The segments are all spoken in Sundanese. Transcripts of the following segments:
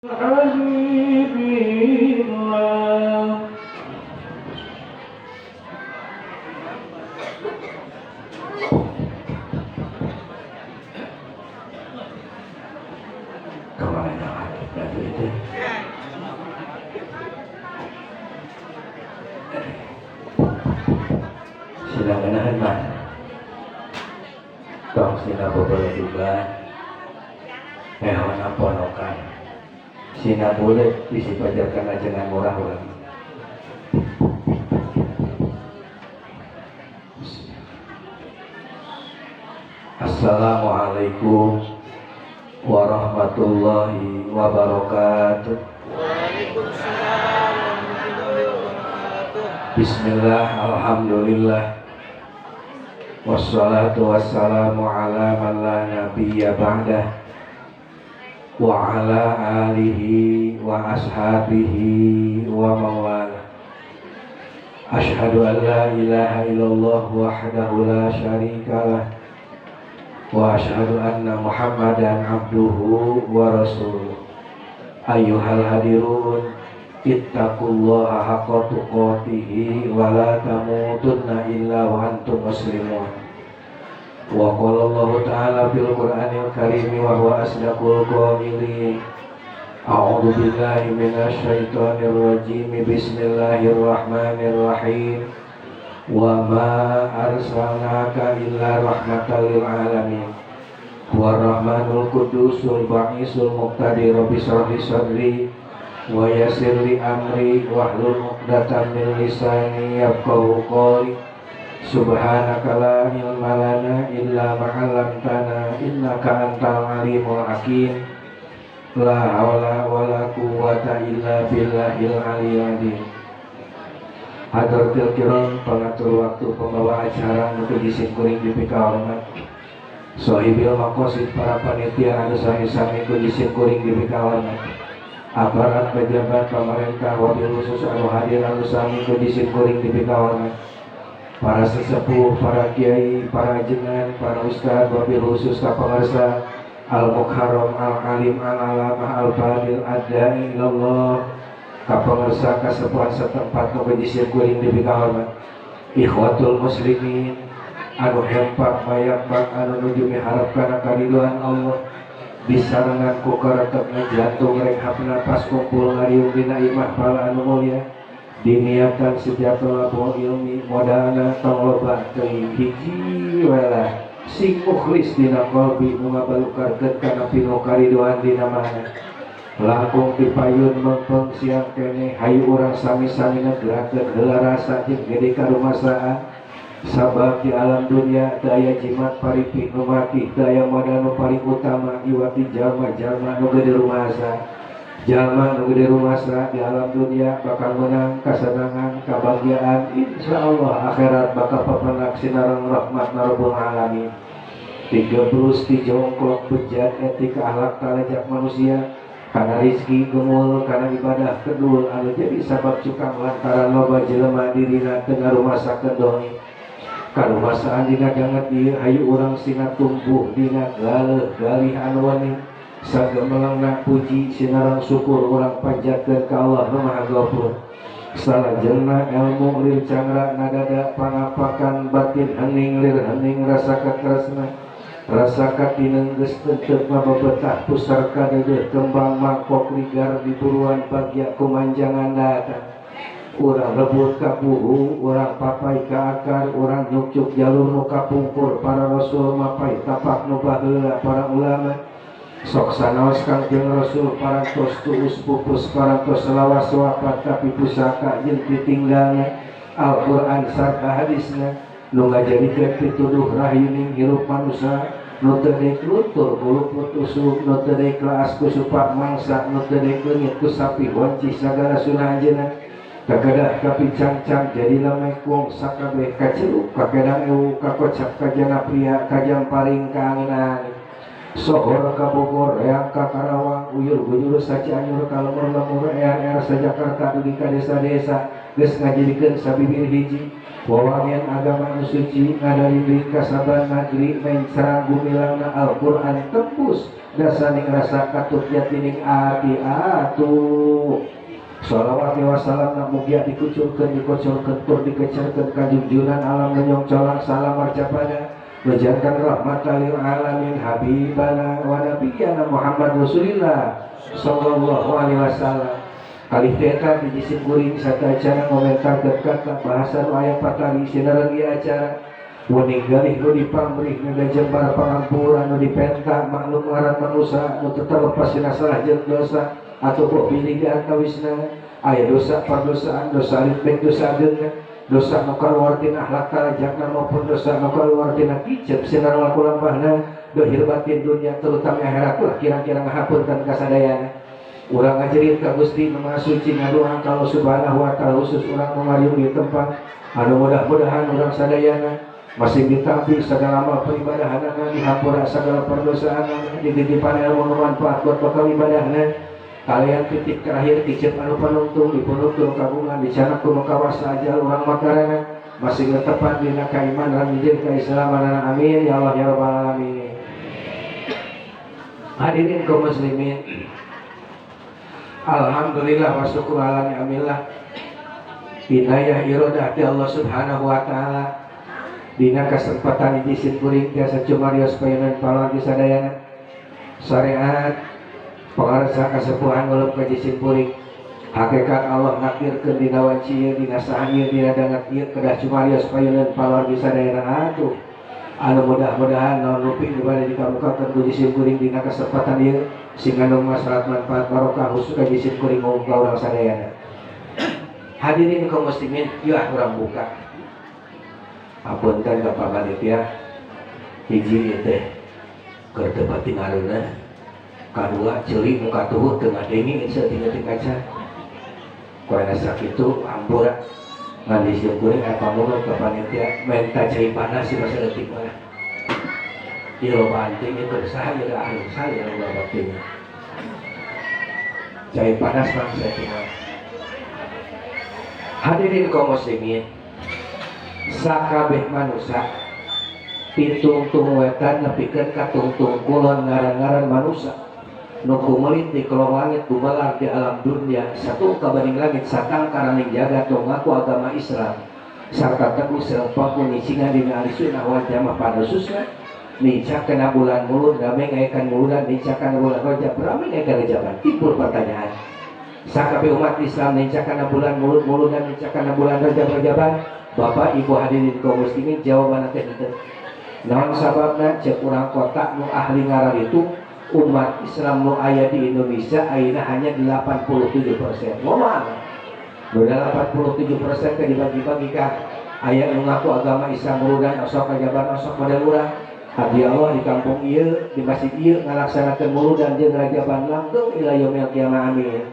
حبيب الله. Kemana yang itu? Sila mah. Tong sila bebeledugan. Ehona ponokan. Sina boleh bisi pajarkan ajengan murah urang. Assalamualaikum warahmatullahi wabarakatuh. Waalaikumsalam warahmatullahi wabarakatuh. Bismillah, alhamdulillah, wassalatu wassalamu ala man la nabiyya ba'dah wa ala alihi wa ashabihi wa mawalah. Ashhadu an la ilaha illallah wahdahu la syarikalah wa ashhadu anna Muhammadan abduhu wa rasuluh. Ayyuhal hadirun, ittaqullaha haqqa tuqatihi wa la tamutunna illa wa antum muslimun. Wa qala Allahu ta'ala fil Qur'anil karim wa huwa asdaqul qailin. A'udzu billahi minasyaitonir rajim. Bismillahirrahmanirrahim. Wa ma arsalnaka illa rahmatan lil alamin. Huwa rahmanul qudusul ba'isul muqtadir. Rabbi shrah li sadri wa yassir li amri wahlul 'uqdatam min lisani yafqahu qawli. Subhanaka la ilma lana illa ma 'allamtana innaka antal alimul hakim. La haula wala quwwata illa billahil aliyil azim. Hadratil kiram, pengatur waktu, pembawa acara nu jisim kuring dipikahormat, sohibil maqasid, para panitia anu sami-sami ku jisim kuring dipikahormat, aparat pejabat pemerintah wabil khusus anu hadir anu sami ku jisim kuring dipikahormat, para sesepuh, para kiai, para jengan, para ustad, wabil khusus ka pangarsa al mukharram al alim al alamah al fadil ad-da'i ilallah, ka pangarsa kasepuhan setempat nu jisim kuring dipikahormat, ikhwatul muslimin anu hempak mayakbak anu nuju miharep kana karidhoan Allah, disarengan ku karetepna jantung renghap napas kumpul ngariung dina imah pala anu mulia, diniatan setiap tolabul ilmi, modalna tong loba teuing, hiji welah sing mukhlis dina qalbi nu ngabalukarkeun kana pinu karidhoan dina mana langkung dipayun mempeng siang keneh. Hayu urang sami-sami ngagerakeun heula rasa jeung gede karumasaan, sabab di alam dunia teu aya jimat paripih nu mati, teu aya modal nu paling utama iwati jalma-jalma nu gede rumasa. Jalma nu gede rumasa di alam dunia bakal menang kasenangan, kabahagiaan, insyaallah akhirat bakal papenak sinareng rahmat Rabbul alamin. Tiga berus ti jongklok bejat etika akhlak talejak manusia karena rizki gemul, karena ibadah kedul, anu jadi sabab cukang lantaran loba jelema dirina teu ngarumasakeun doni karumasaan dina danget ieu. Hayu urang sina tumbuh dina galeuh galih anu wening, sagemelangna puji sinareng syukur urang panjatkeun ka Allah nu Maha Ghafur. Salajengna ilmu lir cangra nadada pangapakan batin hening lir hening, rasa katresna rasa katineng geus tentep mabebetah pusar kadeudeuh kembang mangkok ligar di buruan bagya kumanjangan datang. Urang rebut ka buhu, urang papai ka akar, urang nyukcuk jalur nu kapungkur para rasul mapai tapak nu baheula para ulama. Sok sanaos Kangjeng Rasul parantos tuus pupus, parantos lawas wafat, tapi pusaka jeung titinggalna Al-Qur'an sarta hadisna nu ngajadikeun pituduh rahayuning hirup manusia, nu teu deuk luntur kuluput usuk, nu teu deuk laas ku supak mangsa, nu teu deuk leungit ku sapi wanci. Sagala sunah anjeunna kakadah kapicangcang jadi lamek wong sakabeh, kaceluk kakedang ewu, kakocap kajana pria, kajamparing ka angin-angin, sohor ka Bogor, reang ka Karawang, uyur bujur sa Cianjur, ka lemur-lemur, er-er sa Jakarta, dugi ka desa-desa. Geus ngajadikeun sabibir hiji wawangian agama nu suci ngadalindring kasaban nagri mencrang gumilangna Al-Qur'an tembus dasaning rasa katut jatining ati atuh. Shalawat wa salam na mugia dikucurkeun dikocorkeun tur dikecerkeun ka junjunan alam nu nyongcolak salam marcapada menjantan rahmatan lil alamin habibana wa nabiyana Muhammad Rasulillah sallallahu alaihi wasallam. Kalih teh eta di jisim kuring sateuacan ngomentarkeun kata bahasa nu aya patali sinareun ieu acara wening galih nu dipamrih ngagajembar pangampura nu dipenta maklum ngaran manusa nu teu terlepas tina salah jeung dosa atau kok pilih di antawisna aya dosa perdosaan dosa alit baik dosa ageungna dosa nu kaluar tina akhlak tarajakna maupun dosa nu kaluar tina kicep sinar laku lampahna dohir batin dunia terutama akhirat lah kira-kira ngahapunten kasadayana. Urang ngajerit ka Gusti Nu Maha Suci ngadoa ka Allah Subhanahu wa taala khusus urang nu ngariung di tempat anu mudah-mudahan urang sadayana masih ditampi segala amal peribadahanana dihampura segala perdosaanana dititipan ilmu nu manfaat buat bakal ibadahna kalian titik terakhir kicep anu panungtung dipunungtung kagungan dicanak ku nu kawasa ajal urang makarana masih tepat dina kaimanan jeung keislamanana amin ya Allah ya rabbal alamin. Hadirin kaum muslimin, alhamdulillah wa syukur ala ni'amillah inayah iradah ti Allah Subhanahu wa taala dina kesempatan hiji sim kuring tiasa cumarios payunan pawargi sadayana syariat pangarsa kasepuhan ulum ka jisim kuring hakikat Allah nakdirkeun dina wanci ieu dina saha ieu dina dangat ieu kedah cumarios payunan pawargi sadayana atuh anu mudah-mudahan naon rupi nu bade dikamukakeun ku jisim kuring dina kesempatan ieu sing ngandung maslahat manfaat barokah khusus ka jisim kuring umum ka urang sadayana. Hadirin kaum muslimin, yeuh urang buka. Apunten ka Pak Panitia, hiji ieu teh keur teu pati ngareunah, kadua ceuli muka tuhu teu ngadenge saeutik-eutik kaca. Ku aya sakitu hampura ngan jisim kuring aya pamunut ka panitia menta cai panas si masa leutik mah. Ieu loba anting ieu keur saha ieu ahli saha ieu loba anting. Cai panas mah saeutik mah. Hadirin kaum muslimin, sakabeh manusia pitungtung wetan nepikeun ka tungtung kulon ngaran-ngaran manusia nu kumelit di kolong langit gumelar di alam dunia satu kabaning langit satangkaraning jagat nu ngaku agama Islam sarta teguh sareng pangku nyicingan dina ahli sunnah wal jamaah pada khususna nincak kana bulan mulud rame ngayakeun muludan nincak kana bulan Rajab rame ngayakeun rajaban. Timbul pertanyaan, sakabeh umat Islam nincak kana bulan mulud muludan nincak kana bulan Rajab rajaban? Bapak Ibu hadirin kaum muslimin, jawaban teh henteu. Naon sababna? Cek urang kota nu ahli ngaran itu umat Islam nu aya di Indonesia ayeuna hanya 87%. Ngomong nu 87% teh dibagi-bagi ka aya nu ngaku agama Islam muludan osok rajaban osok model urang. Abdi Allah di kampung ieu di masjid ieu ngalaksanakeun muludan jeung rajaban langgeng ila yaumil kiamah amin.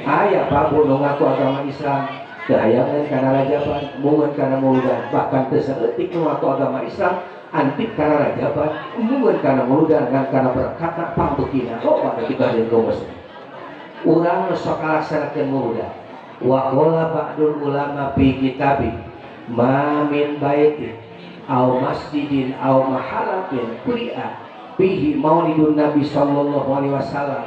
Aya Pak Bu nu ngaku agama Islam teu hayangeun kana rajaban mungeun kana muludan, bahkan teu saeutik nu ngaku agama Islam antik kana rajaban mungeun kana muludan ngan kana berkatna pangbeukina. Oh pada kita jeung kaum muslimin urang nu sok ngalaksanakeun muludan. Wa qala ba'dul ulama fi kitabi ma min baitin aw masjidin aw mahalatin quri'a fihi maulidun nabi sallallahu alaihi wasallam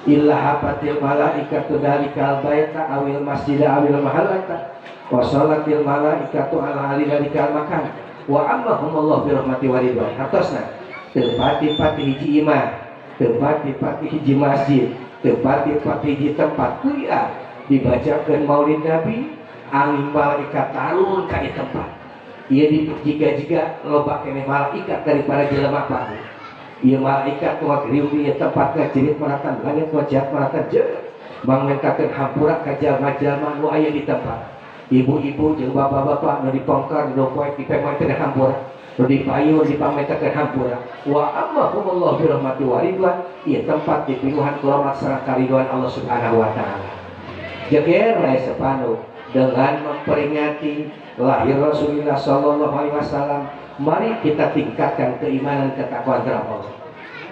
illa hafatil malaikatu dalikal baita awil masjida awil mahalata wa salatil malaikatu ala ahli dalikal makan wa ammahumullah bi rahmati wa ridwan. Hartosna teu pati-pati hiji imah, teu pati-pati hiji masjid, teu pati-pati hiji tempat quri'a dibacakeun maulid nabi angin malaikat tarun ka ieu tempat. Ieu jika-jika loba keneh malaikat daripada jelema baru. Ieu malaikat nu ngagriung di ieu tempat ngajerit maratan langit ngojat maratan jeung mangmentakeun hampura ka jalma-jalma nu aya di tempat. Ibu-ibu jeung bapak-bapak nu dipongkar nu poek dipemoy teh hampura, nu dipayun dipametakeun hampura. Wa ammahumullah bi rahmati wa ridwan. Ieu tempat dipinuhan ku rahmat sareng karidhoan Allah Subhanahu wa taala. Jeger bae sepanu dengan memperingati lahir Rasulullah sallallahu alaihi wasallam, mari kita tingkatkan keimanan ketakwaan terhadap Allah.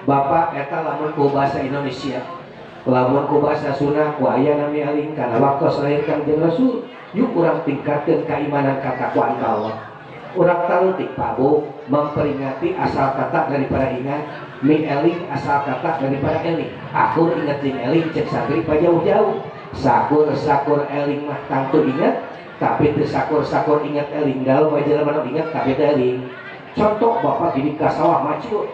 Bapak eta lamun ku bahasa Indonesia, lamun ku bahasa Sunda ku aya nami aling kana waktu lahir Kangjeng Rasul. Yuk urang tingkatkeun keimanan katakwaan ka Allah. Urang talutik Pak Bu memperingati asal kata daripada ingat, mi eling asal kata daripada eling. Akur ingat jeung eling cek santri jauh-jauh. Sakur sakur eling mah tangtu ingat, tapi teu sakur sakur ingat eling. Dalam jelema nu ingat tapi teu eling. Contoh bapak gini ka sawah macul,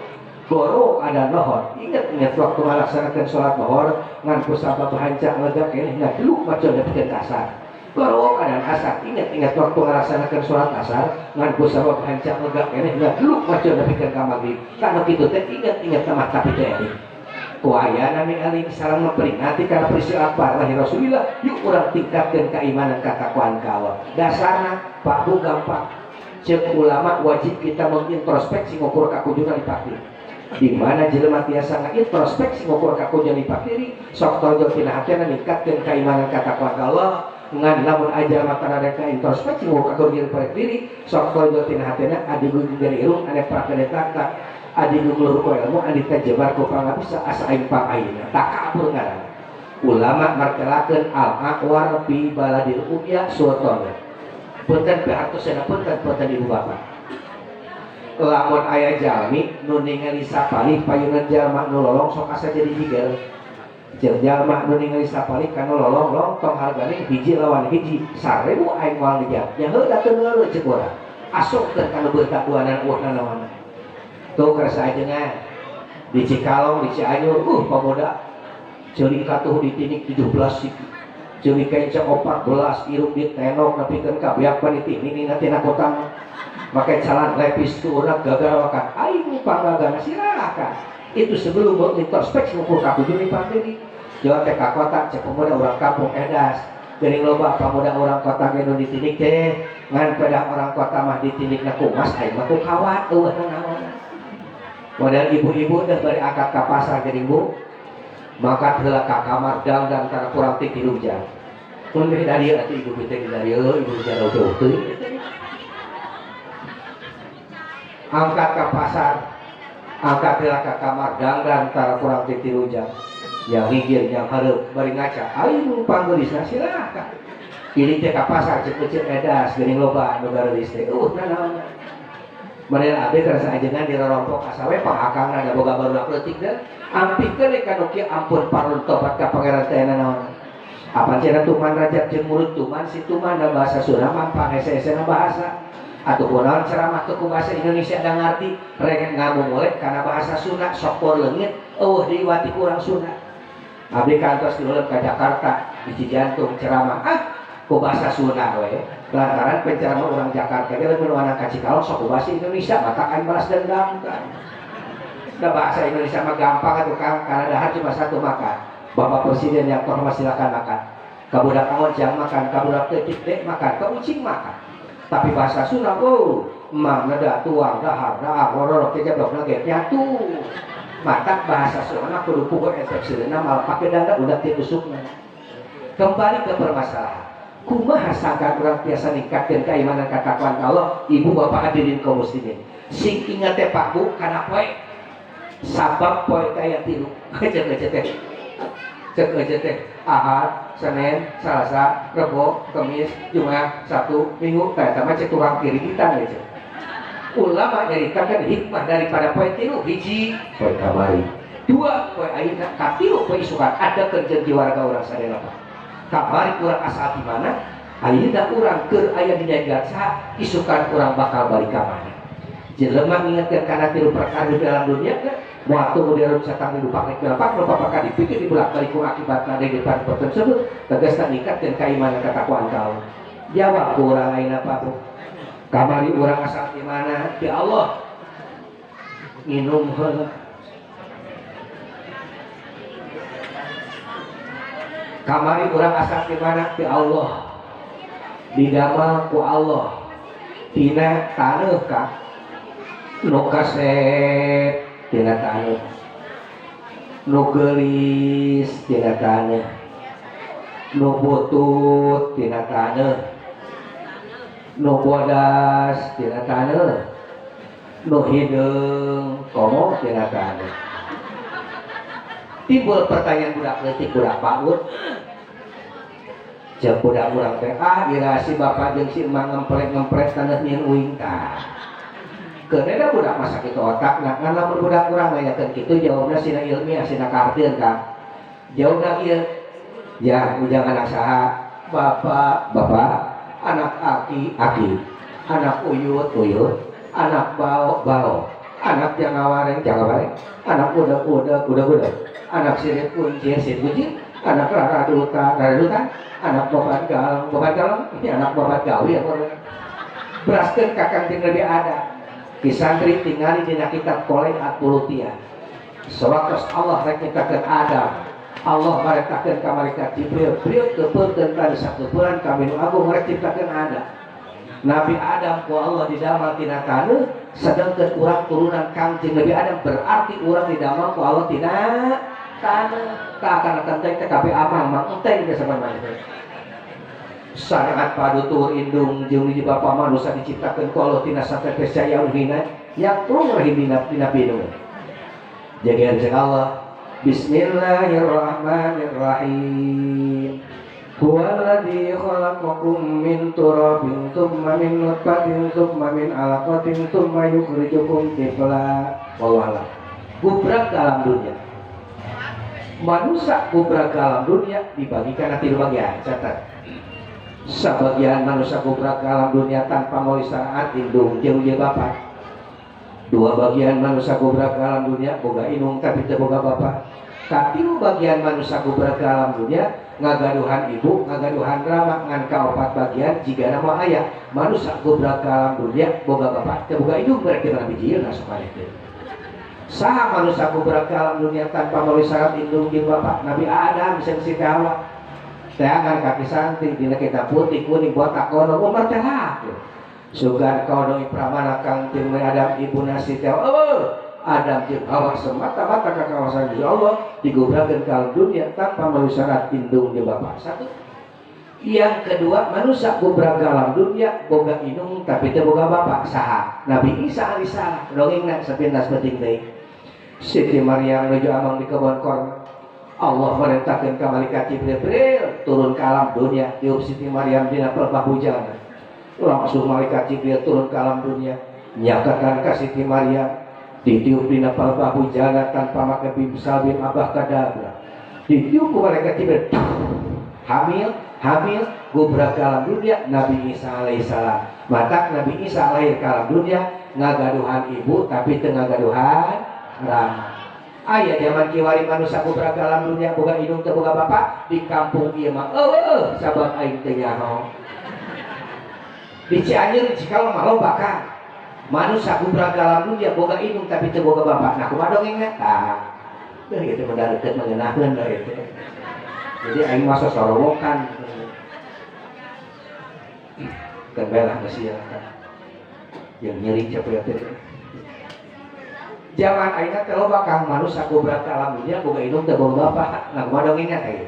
goro ada lohor, ingat-ingat waktu melaksanakan sholat lohor ngan ku sabab hancang lega keneh ngageluk macul nepikeun ka asar. Goro ada asar, ingat-ingat waktu melaksanakan sholat asar ngan ku sabab hancang lega keneh ngageluk macul nepikeun ka maghrib. Kana kitu teh ingat-ingat mah tapi teu eling. Ku ayana mi eling sareng memperingati kana peristiwa akbar lahir Rasulillah, yuk urang tingkatkeun keimanan katakwaan ka Allah. Dasarna Pak Bu gampang. Cek ulama wajib kita mengintrospeksi ngukur kakujuran dipakti. Di mana jelema tiasa ngaintrospeksi ngukur kakujuran dipakti, sok tojol tina hatena ningkatkeun keimanan katakwaan ka Allah. Ngan lamun aja mata rada ka introspeksi ngukur kakujuran dipakti, sok tojol tina hatena adigung dari irung ane prakede tak adigung luhur ku ilmu ane tajebar ku pangabisa asa aing pangaina takabur ngaran. Ulama martelakeun al-aqwar fi baladil umya sultan. Punten pihartosna punten punten ibu bapak. Lamun aya jalmi nu ningali sapalih payunan jalma nu lolong sok asa jadi jiger. Jeung jalma nu ningali sapalih kana lolong lontong hargane hiji lawan hiji 1000 aing moal ngejar. Nya heuh da teu ngeuleuh ceuk urang. Asupkeun kana beutak duanan eueuh nanaon. Tuh kersa ajengan di Cikalong di Cianjur pemuda ceuli katuh ditinik 17 siki. Ceuli kenca 14 irung ditenok nepikeun ka beak paniti ini nanti na kota make calan lepis tu urang gagal wakan aing panggagana silakan. Itu sebelum mengintrospeksi ngukur kakujur di pandemi. Jawa teh ka kota cek pemuda urang kampung edas. Geuning loba pemuda urang kota ge nu ditinik teh ngan pedah orang kota mah ditinik na kumas aing mah ku kawat eueuh naon. Model ibu-ibu dah bari angkat ka pasar geuning Bu. Mangkat heula ka kamar dangdang tara kurang ti 3 jam. Mun beh dari atuh ibu teh dari ibu jauh jauh teuing. Angkat ka pasar, angkat heula ka kamar dangdang tara kurang ti 3 jam. Yang higir yang hareup bari ngaca, aing panggeulisna silakan. Ini teh ka pasar cek-cek edas geuning loba nu gareulis teh. Nanaon. Model abdi kerasa ajengan di rorompok asawe pangakangna da boga barudak leutik teh. Ampikeun ka nu kieu ampun parun tobat ka pangeran teh nanaon. Apa cenah tuman rajab jeung murid tuman si tuman da bahasa Sunda mah pangese-esena bahasa. Atuh kunaon ceramah teu ku bahasa Indonesia da ngarti rek ngamumule kana bahasa Sunda sok por leungit eueuh diwati ku urang Sunda. Abdi kantos diuleuh ka Jakarta di Cijantung ceramah ku bahasa Sunda we. Lantaran penceramah orang Jakarta ge lamun anak ka Cikalong sok ku bahasa Indonesia maka aing balas dendam kan. Da bahasa Indonesia mah gampang atuh Kang, karena dahar cuma satu makan. Bapak Presiden yang terhormat silakan makan. Ka budak angon jang makan, ka budak leutik dek makan, ka ucing makan. Tapi bahasa Sunda, oh, mang neda tuang dahar dahar lorok kejeblok nage nyatu. Mata bahasa Sunda mah kudu puguh eksepsileuna malah pake danda udah teu tusukna. Kembali ke permasalahan. Kumaha sangka urang tiasa ningkatkeun keimanan katakwaan ka Allah, ibu bapak hadirin kaum muslimin. Sing ingat teh Pak Bu kana poe sabab poe kaya tilu. Cek aja teh. Cek aja teh. Ahad, Senin, Selasa, Rebo, Kamis, Jumat, Sabtu, Minggu, teh eta mah cek tukang kiri kita aja. Ulama nyaritakan hikmah daripada poe tilu hiji poe kamari, dua poe ayeuna, katilu poe isukan. Ada kerja di warga urang sadaya Pak. Kamari urang asal di mana, ayeuna urang keur aya di nyagat saha, isukan urang bakal balik ka mana. Jelema ngingetkeun kana tilu perkara di dalam dunia teh, moal tunggu di dalam satang hidup pakai melepak, lupa bakal dipikir dibulak-balik ku akibatna di depan tersebut, tegasna ningkatkeun keimanan ketakwaan kau. Jawab ku urang ayeuna Pak Bu. Kamari urang asal di mana? Di Allah. Minum heula. Kamari urang asal di mana? Di Allah. Didamel ku Allah. Tina taneuh ka nu kasep tina taneuh. Nu geulis tina taneuh. Nu butut tina taneuh. Nu bodas tina taneuh. Nu hideung komo tina taneuh. Timbul pertanyaan budak leutik budak PAUD. Cek budak urang teh, ah ira si bapak jeung si emak ngemprek-ngemprek taneuh nyieun uing tah. Keun budak masa kitu otakna, ngan lamun budak urang nanyakeun kitu jawabna sina ilmiah, sina kahartieun Kang. Jawabna kieu, ya ujang anak saha? Bapak, bapak, anak aki, aki, anak uyut, uyut, anak bao, bao, anak jangawareng, jangawareng, anak udah-udah, udah-udah, anak sirit kuncir, sirit kuncir, anak raraduta, raraduta, anak babat galang, babat galang, ini anak babat gawi apa? Beraskeun ka Kangjeng Nabi Adam. Ki santri tingali dina kitab Kolek At-Pulutia. Sewaktu Allah rek nyiptakeun Adam, Allah marentahkeun ka malaikat Jibril, "Bril keupeulkeun tadi sakeupelan kami nu agung rek ciptakeun Adam." Nabi Adam ku Allah didamel tina taneuh, sedangkan urang turunan Kangjeng Nabi Adam, berarti urang didamel ku Allah tina taneuh. Tak akan akan teh kabeh amang mang enteng geus sama teh. Sangat padutur indung jeung hiji bapa manusia diciptakeun ku Allah tina satetes cai hina yang turun rahim dina dina pindung. Jadi harus Allah. Bismillahirrahmanirrahim. Huwallazi khalaqakum min turabin tsumma min nutfatin tsumma min alaqatin tsumma yukhrijukum tifla. Wallahu a'lam. Gubrak ke alam dunia. Manusia gubrak ke alam dunia dibagikan tilu bagian, catat. Sebagian manusia gubrak ke alam dunia tanpa melalui syarat indung jeung jeung bapak. Dua bagian manusia gubrak ke alam dunia boga indung tapi teu boga bapak. Katilu bagian manusia gubrak ke alam dunia ngagaduhan ibu, ngagaduhan rama, ngan kaopat bagian jika nama ayah. Manusia gubrak ke alam dunia boga bapak teu boga indung, berarti mana bijil sok teh. Saha manusia gubrak ke alam dunia tanpa melalui syarat indung jeung bapak? Nabi Adam bisa Siti Hawa. Teangan kaki santri dina kitab putih kuning botak kono umar teh. Sugan kau pramana Kangjeng Adam ibuna Siti Hawa. Oh, Adam jeung Hawa semata-mata kekawasan Allah digubrakeun ke alam dunia tanpa melalui syarat indung jeung bapak. Satu. Yang kedua, manusia gubrak ke alam dunia boga indung tapi teu boga bapak. Saha? Nabi Isa alaihissalam. Dongengna sepintas penting deui. Siti Maryam nuju amang di kebon korma. Allah merintahkan ke malaikat Jibril turun ke alam dunia, tiup Siti Maryam dina pelbah bujana. Langsung malaikat Jibril turun ke alam dunia, nyatakan ke Siti Maryam, ditiup dina pelbah bujana tanpa make bimsal bim abah kadabra. Ditiup ku malaikat Jibril, hamil, hamil, gubrak ke alam dunia Nabi Isa alaihissalam. Matak Nabi Isa lahir ke alam dunia ngagaduhan ibu tapi teu ngagaduhan rama. Aya zaman kiwari manusia gubrak ke alam dunia boga indung teu boga bapak di kampung ieu mah eueuh, sabab aing teu nyaho. Di Cianjur, di Cikalong mah loba kan manusia gubrak ke alam dunia boga indung tapi teu boga bapak. Nah, kumaha dongengna tah? Beuh, ieu teh modal deukeut mengenaheun lah ieu teh. Jadi aing mah sosorowokan kan bae lah geus ieu kan. Yang nyeri capek teh. Zaman ayeuna teh loba Kang manusia gubrak ke alam dunia boga indung teu boga bapak. Nah, kumaha dongengna teh?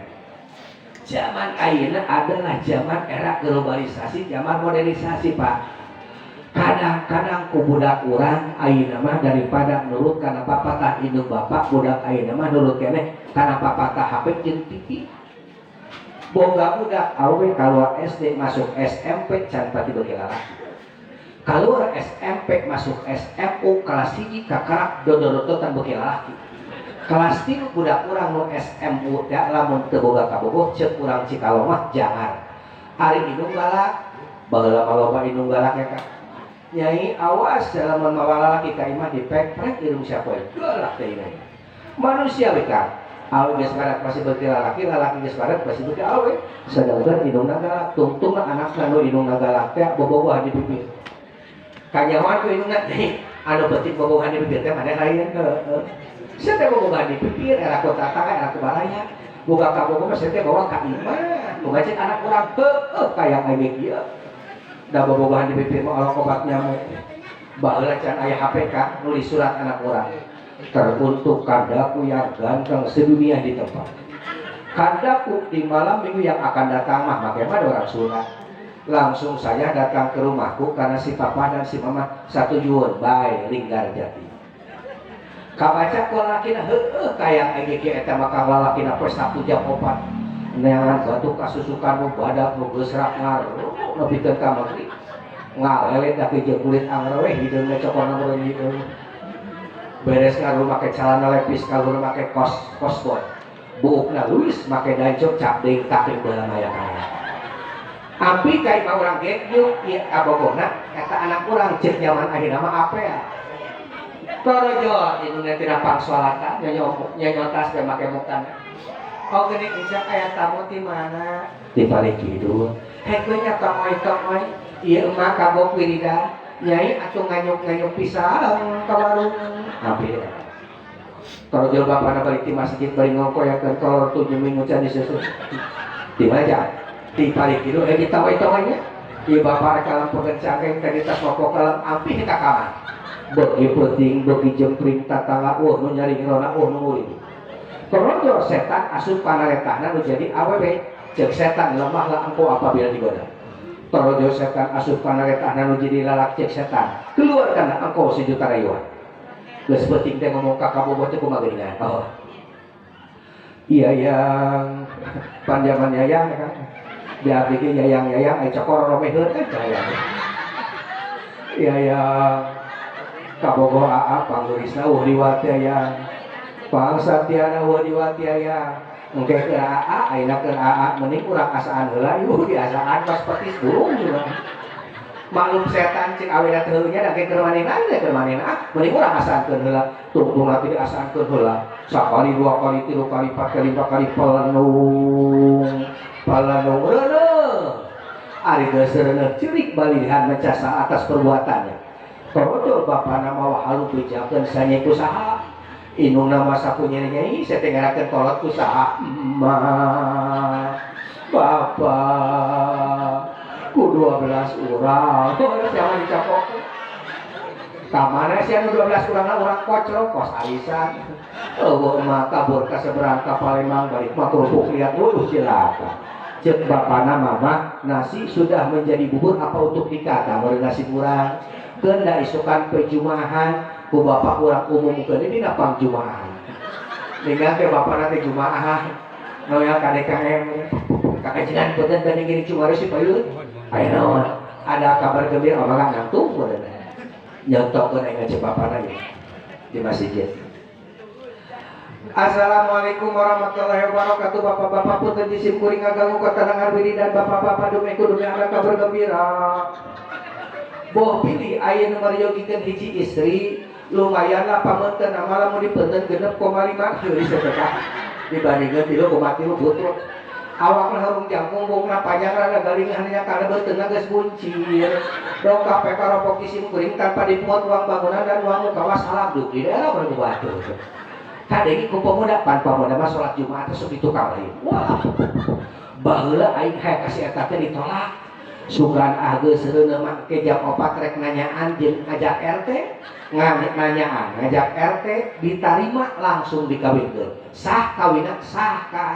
Zaman ayeuna adalah zaman era globalisasi, zaman modernisasi, Pak. Kadang-kadang ku budak urang ayeuna mah daripada nurut kana papatah indung bapak, budak ayeuna mah nurut keneh kana papatah HP jeung TV. Boga budak awewe keluar SD masuk SMP can pati beuki lalaki. Keluar SMP masuk SMU kelas 1 kakarak dodorototan beuki lalaki. Kelas 3 budak urang nu SMU teh lamun teu boga kabogoh ceuk urang Cikalong mah jangan. Ari indung galak, baheula mah loba indung galak ya Kak. Nyai awas lamun mawa lalaki ka imah dipek-prek irung siapa galak teh ini. Manusia we Kang. Awe geus barat masih beuki lalaki, lalaki geus barat masih beuki awe. Sedangkan indungna galak, tungtungna anakna nu indungna galak teh bobogohan di bibir. Kanyahoan ku indungna teh anu penting bobogohan di bibir teh maneh lain heueuh. Sia teh bobogohan di bibir era ku tatangga, era ku baraya. Boga kabogoh mah sia teh bawa ka imah. Boga cek anak urang heueuh kaya aing ge kieu. Da bobogohan di bibir mah Allah obat nyamuk. Baheula can aya HP Kang, nulis surat anak urang. Teruntuk kandaku yang ganteng sedunia di tempat. Kandaku di malam minggu yang akan datang mah bagaimana orang surat. Langsung saja datang ke rumahku karena si papa dan si mama satu juun bae Linggar Jati. Kabaca ku lalakina heueuh kaya aing ge eta mah kang lalakina poe Sabtu jam 4. Neangan batu kasusukan nu badak nu geusrak ngaruh nepikeun ka magrib. Ngalelet da jeung kulit anger we hideungna cokona meureun hideung. Beres ngaruh make calana lepis kaluhur make kos kosbot. Buukna Luis make dancok cap deui taklim baheula maya kaya. Ampi ka imah urang gebyuk ieu kabogona eta anak urang ceuk nyaman akhirna mah apea. Torojo indungna tina pangsolatan nyonyotas teh make mukana. Oh geuning Ica aya tamu ti mana? Di paling kidul. Hek we nya tongoy-tongoy ieu emak kagok wiridan. Nyai atuh nganyuk-nganyuk pisang ka warung. Ampi. Torojo bapana balik ti masjid bari ngongkoyakeun kolor tujuh minggu can disusun. Di mana ja? Di paling kidul eh ditawai-tawainya. Ieu bapak rek kalempekeun cangkeng tadi tas mapok kalem ampih ka kamar. Beuki peuting beuki jempring tatangga eueuh nu nyari ngerona eueuh nu nguring. Torojo setan asup kana letahna nu jadi awewe. Ceuk setan lemahlah engkau apabila digoda. Torojo setan asup kana letahna nu jadi lalaki ceuk setan. Keluarkanlah engkau sejuta rayuan. Geus peuting teh ngomong ka kabogoh teh kumaha geuningan. Oh. Iya yang panjangan yayang kan. Di abdi ge yayang-yayang aya cokor romeheun kan caya. Iya yang kabogoh aa pangeurisna eueuh liwat yayang. Pangsatiana eueuh liwat yayang. Engke keur aa ayeuna keur aa mending urang asaan heula yuh diasaan pas petis burung juga. Maklum setan cik awena teh heunya da ke keur manehna teh keur manehna ah mending urang asaankeun heula tungtung lagi diasaankeun heula sakali dua kali tilu kali empat kali lima kali pelenung pelenung reuneuh ari geus reuneuh ceurik balihan mencasa atas perbuatannya. Torojo bapana mawa halu bejakeun sanye ku saha indungna mah sapu nyai saya teh ngerakeun kolot ku saha emak bapak ku 12 urang. Oh, siapa dicapok? Kamana sih anu 12 urang lah urang kocrok kos arisan. Eueuh mah kabur ka seberang ka Palembang balik mah kerupuk lihat waduh cilaka. Ceuk bapana mama nasi sudah menjadi bubur apa untuk dikata meureun nasi kurang. Keun da isukan pejumahan ku bapak urang umumkeun dina pangjumahan. Ninggal teh bapana teh jumaahan. Noel ka DKM. Kakajian punten teh ngiring cumari si payun. Aya naon? Ada kabar gembira oh mangga nangtung meureun. Nyontokeun aing ngecek bapana ieu di masjid. Assalamualaikum warahmatullahi wabarakatuh. Bapak-bapak punten jisim kuring ngaganggu ketenangan wiridan bapak-bapak demi kudu ada kabar gembira. Boh pilih aya nu maryogikeun hiji istri lumayan lah pameunteun nama lamun dipeunteun 6,5 deui sedekah dibandingkeun 3,3 butut. Awakna harung jangkung bungna panjang rada garing hanya kana beuteungna geus buncir. Dongkap ka ropok isim kuring tanpa dipungut uang bangunan dan uang muka wassalam duk di daerah baru batu. Kadenge ku pemuda pan pemuda mah salat Jumat teh sok di tukang lain. Wah. Baheula aing hayang kasih eta teh ditolak. Sugan ah geus reuneuh mah ke jam 4 rek nanyaan jeung ngajak RT, nanyaan ngajak RT ditarima langsung dikawinkeun. Sah kawinna sah ka.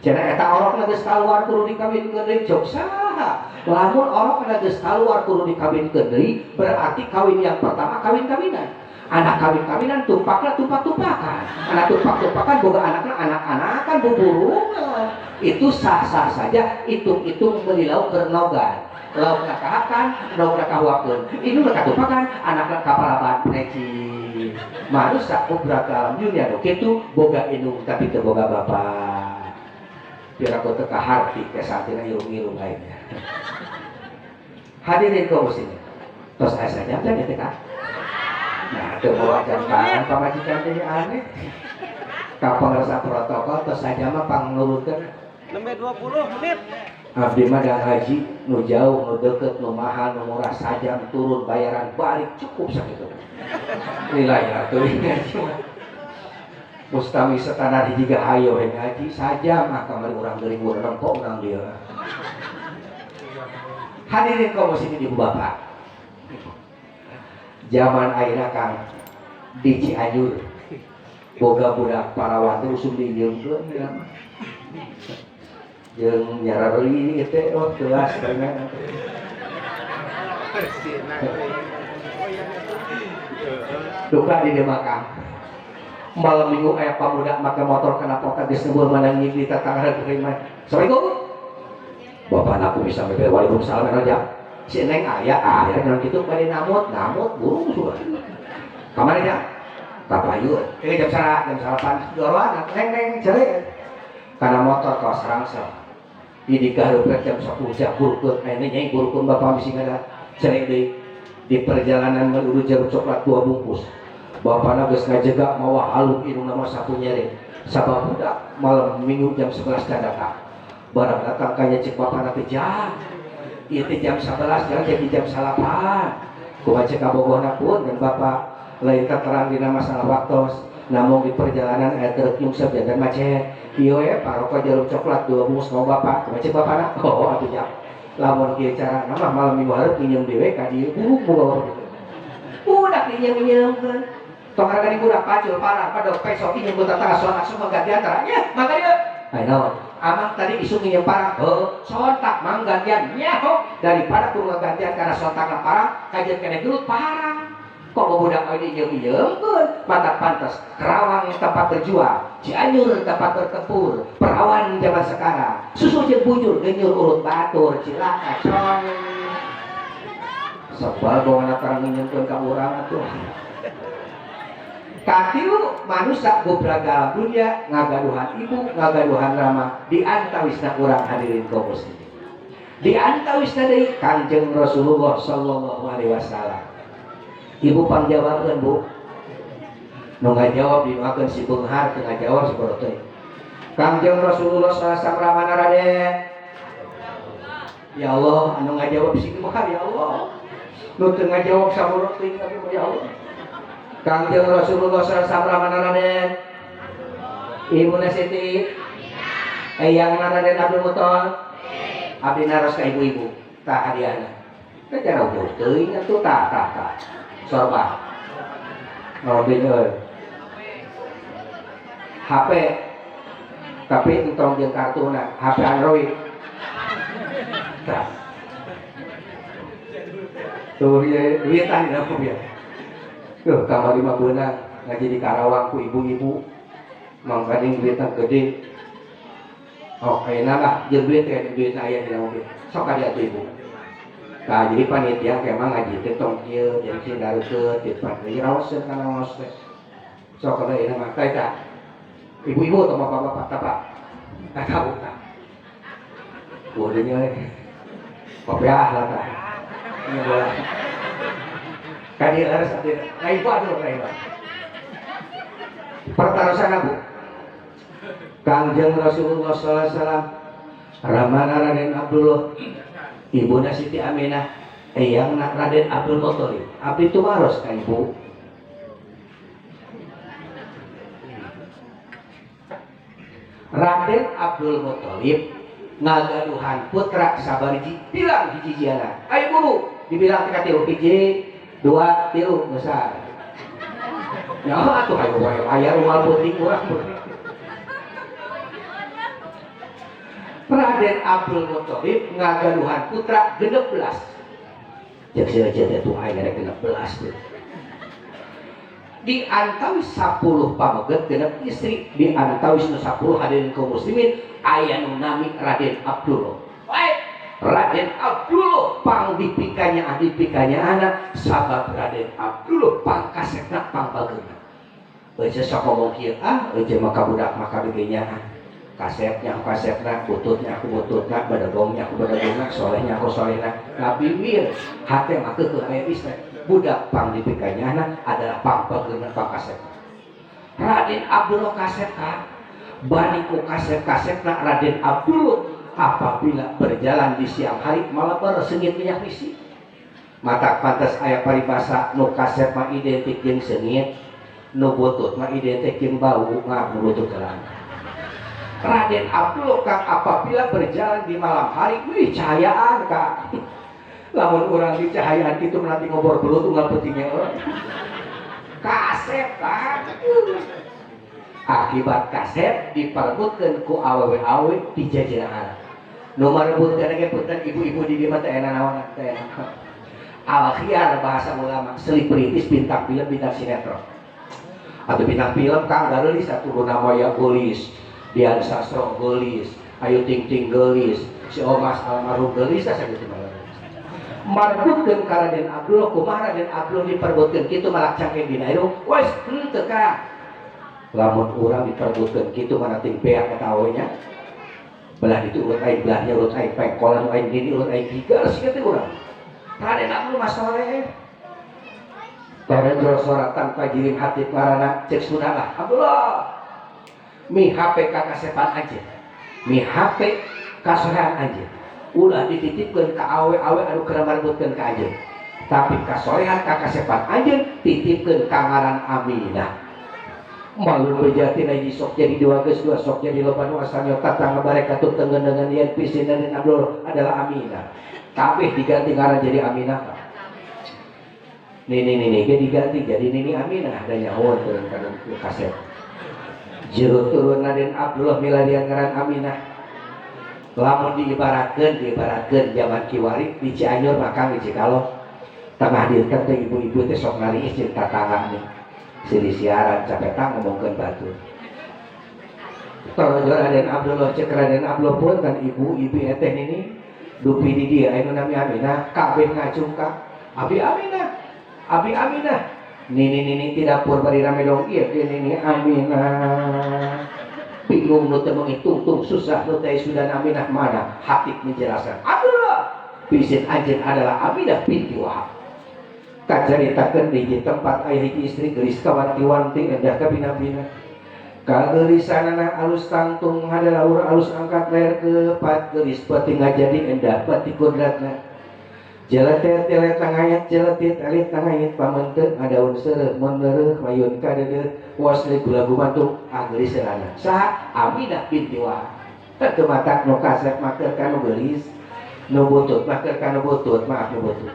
Cenah eta orokna geus kaluar kudu dikawinkeun deui cok saha. Lamun orokna geus kaluar kudu dikawinkeun deui berarti kawin yang pertama kawin-kawinan. Anak kawin-kawinan tumpakna tumpak-tumpakan. Anak tumpak-tumpakan boga anakna anak-anakan buburungan. Itu sah-sah saja hitung-hitung meuli lauk keur nogan. Laukna kahakan, nogna kahuakeun. Indungna katumpakan, anakna kapalaban neci. Manusia kubra alam dunia nu kitu boga indung tapi teu boga bapak. Biar aku teu kaharti ke santina irung-irung lainnya. Hadirin kaum muslimin. Tos aya sajam teh teh ka. Nah, teu bawa jam tangan pamajikan teh aneh. Ka pangersa protokol tos saja mah pangnurutkeun. Nembe 20 menit. Abdi mah da ngaji nu jauh, nu deket, nu mahal, nu murah sajam turun bayaran balik cukup sakitu. Nilai atuh ngaji mah. Mustami standar hiji ge hayo we ngaji sajam ah kamari urang geuring urang rempok urang dieu. Hadirin kaum muslimin ibu bapak. Zaman ayeuna Kang di Cianjur boga budak parawan teh usum diieungkeun ya mah. Jeung nyarari ieu teh oh kelas karena duka di dieu mah Kang. Malam minggu aya pamuda make motor kana pota geus ngebul mana ngigli tatangga mah. Assalamualaikum. Bapak aku bisa bebel, waalaikumsalam aja. Si Neng aya aya naon kitu bade namut, namut burung sudah. Kamari ya? Kapayun. Ini jam sara, jam salapan. Doroan, neng neng cere. Karena motor kawas rangsel. Di digarup jam 10 jam burukun. Ini nyai burukun bapak bisi ngada cere deui. Di perjalanan menuju jeruk coklat 2 bungkus. Bapakna geus ngajega mawa haluk indungna mah sapu nyere. Sabab budak malam minggu jam 11 can datang. Barang datang kanya cek bapakna teh jam. Ieu teh jam 11 jangan jadi jam 9. Kumaha cek kabogohna pun dan bapak lain terang dina masalah waktos. Namun di perjalanan aya truk nyungsep jantan macet. Ieu we paroko jeruk coklat 2 bungkus ka bapak. Kumaha cek bapakna? Oh atuh jam. Lamun kieu cara mah malam minggu hareup nginjem dewe ka dieu buruk boga gitu. Budak diinjem-injemkeun. Tong harga budak pacul parah padahal peso injem ku tetangga soal langsung menggantian nya mangga dieu. Ai naon? Amang tadi isu nginjem parah. Heuh, sontak mang gantian nyaho daripada kudu ngagantian karena sontak parah kajian keneh gelut parah. Kok budak we diinjem-injemkeun? Mata pantas Kerawang tempat berjuang, Cianjur tempat bertempur, perawan zaman sekarang. Susu jeung bujur genyur urut batur, cilaka coy. Sebab bawa tarang nginjemkeun ka urang atuh. Katilu manusia gobragal dunia ngagaduhan ibu ngagaduhan rama di antawisna urang hadirin kaum muslimin. Di antawisna deui Kanjeng Rasulullah sallallahu alaihi wasallam. Ibu pangjawabeun Bu. Nu ngajawab dinuakeun si beunghar teu ngajawab si bodoh teuing. Kanjeng Rasulullah sallallahu alaihi wasallam ramana Raden. Ya Allah, anu ngajawab si beunghar ya Allah. Nu teu ngajawab sabodoh teuing tapi ya Allah. Kangjeng Rasulullah sallallahu alaihi wasallam ramana Raden. Ibuna Siti. Eyang Raden Abdul Muthalib. Abdi naros ka ibu-ibu. Tah hadiahna. Teh jauh jauh teuing atuh tah tah tah. Sorba. Naon euy. HP tapi entong jeung kartuna, HP Android. Tah. Tuh ieu duitan dina mobil. Tuh kamari mah beunang ngaji di Karawang ku ibu-ibu. Mangkaning duitna gede. Oh, ayeuna lah jeung duit teh duit aya di mobil. Sok ka dieu atuh ibu. Nah, jadi panitia kemah ngaji teh tong kieu jadi sing darukeut di panitia raoseun kana ngaos teh. Sok kada ayeuna mah teh tah. Ibu-ibu atau bapak-bapak tah Pak. Tah tahu tah. Bodohnya we. Kopiah lah tah. Ini bola. Kadi leres atuh. Nah, ibu aduh nah, ibu. Pertarosan Bu. Kangjeng Rasulullah sallallahu alaihi wasallam ramana Raden Abdullah ibuna Siti Aminah eyangna Raden Abdul Muthalib. Abdi tumaros ka ibu. Raden Abdul Muthalib ngagaduhan putra sabariji bilang hiji-hijiana. Ayo buru dibilang tika tilu hiji dua tilu besar. Ya atuh ayo wae aya rual peuting urang. Raden Abdul Muthalib ngagaduhan putra 16. Jeung seuneu teh tuh aya rek 16 teh. Di antawis 10 pameget genep istri, di antawis nu 10 hadirin kaum muslimin aya nu nami Raden Abdullah. Baik, Raden Abdullah pang dipikanya dipikanya anak sabab Raden Abdullah pangkasetna pangbageuna. Eueuh sok ngomong kieu ah eueuh mah ka budak mah kabeh nya. Kasepnya aku kasepna, bututnya aku bututna, badagongnya aku badagongna, solehnya aku solehna. Ngabiwir hate mah keukeuh aya istri. Budak pang dipikanya anak adalah pang bageuna pang kasepna. Raden Abdullah kasep ka bani ku kasep-kasepna Raden Abdullah apabila berjalan di siang hari malah bersengit minyak bisi. Matak pantas aya paribasa nu kasep mah identik jeung seungit, nu butut mah identik jeung bau ngah butut kelan. Raden Abdullah kang apabila berjalan di malam hari, wih cahayaan kak. Lamun urang di cahayaan itu nanti ngobor belut unggal pentingnya orang. Kasep kak. Akibat kasep diperebutkeun ku awewe-awewe di jajaran. Nu marebutkeun ge punten ibu-ibu di dieu mah teh enak naon teh enak. Al khiyar bahasa ulama, selebritis bintang film bintang sinetron. Atau bintang film Kang geulis atuh, Luna Maya geulis, Dian Sastro geulis, Ayu Ting Ting geulis, si Omas almarhum geulis, asa gitu mah. Marbutkeun ka Raden Abdullah, kumaha Raden Abdullah diperbutkeun kitu malak cangkeng dina irung? Wes henteu ka. Lamun urang diperbutkeun kitu mana ting beak eta we nya. Belah itu urut aing, belahnya urut aing, pengkolan aing, dini urut aing, gigal sih teh urang. Raden Abdullah mah soleh. Torojol soratan pajirim hati ngaranna cek sunah Abdullah. Mihape ka kasepan anjeun. Mihape kasolehan anjeun. Ulah dititipkeun ka awe-awe anu keur marebutkeun ka anjeun. Tapi kasolehan ka kasepan anjeun titipkeun ka ngaran Aminah. Malu bejati na sok jadi dua geus dua sok jadi loba nu asalnya tatangga barek katut tenggen yen pisin dan Abdul adalah Aminah. Kabeh diganti ngaran jadi Aminah. Nini nini ge diganti jadi Nini Aminah dan nyaho turun kana kaset. Jero turun Raden Abdullah milarian ngaran Aminah. Lamun diibaratkeun, diibaratkeun zaman kiwari di Cianjur maka di Cikalong tengah dinten teh ibu-ibu teh sok ngariis jeung tatangga nih. Siri siaran capetang ngomongkeun batur. Tolong Raden Abdullah, cek Raden Abdullah pun kan ibu ibu eteh nini dupi di dia anu nami Aminah, kabeh ngacung ka Abi Aminah, Abi Aminah, nini nini tidak dapur bari rame dong ieu ge nini Aminah. Bingung nu teu menghitung susah nu teh sudah Aminah mana. Hatib menjelaskan, Abdullah, pisin anjeun adalah Aminah binti Wahab. Kacaritakeun di tempat aya hiji istri geulis kawanti-wanti, endah kabina-bina, kageulisanana alus tangtung hadalaur alus angkat leher kepat, geulis peuting ngajadi endah pati kodratna. Jeletet telet tangayat jeletit alit tangayat pamente ngadaun seureuh mun leureuh mayun kadeudeuh wasli gula gumantung. Ah, geulis seurana saha? Aminah binti Wahab. Teu matak nu kasep mah keur ka nu geulis, nu butut mah keur ka nu butut, maaf nu butut.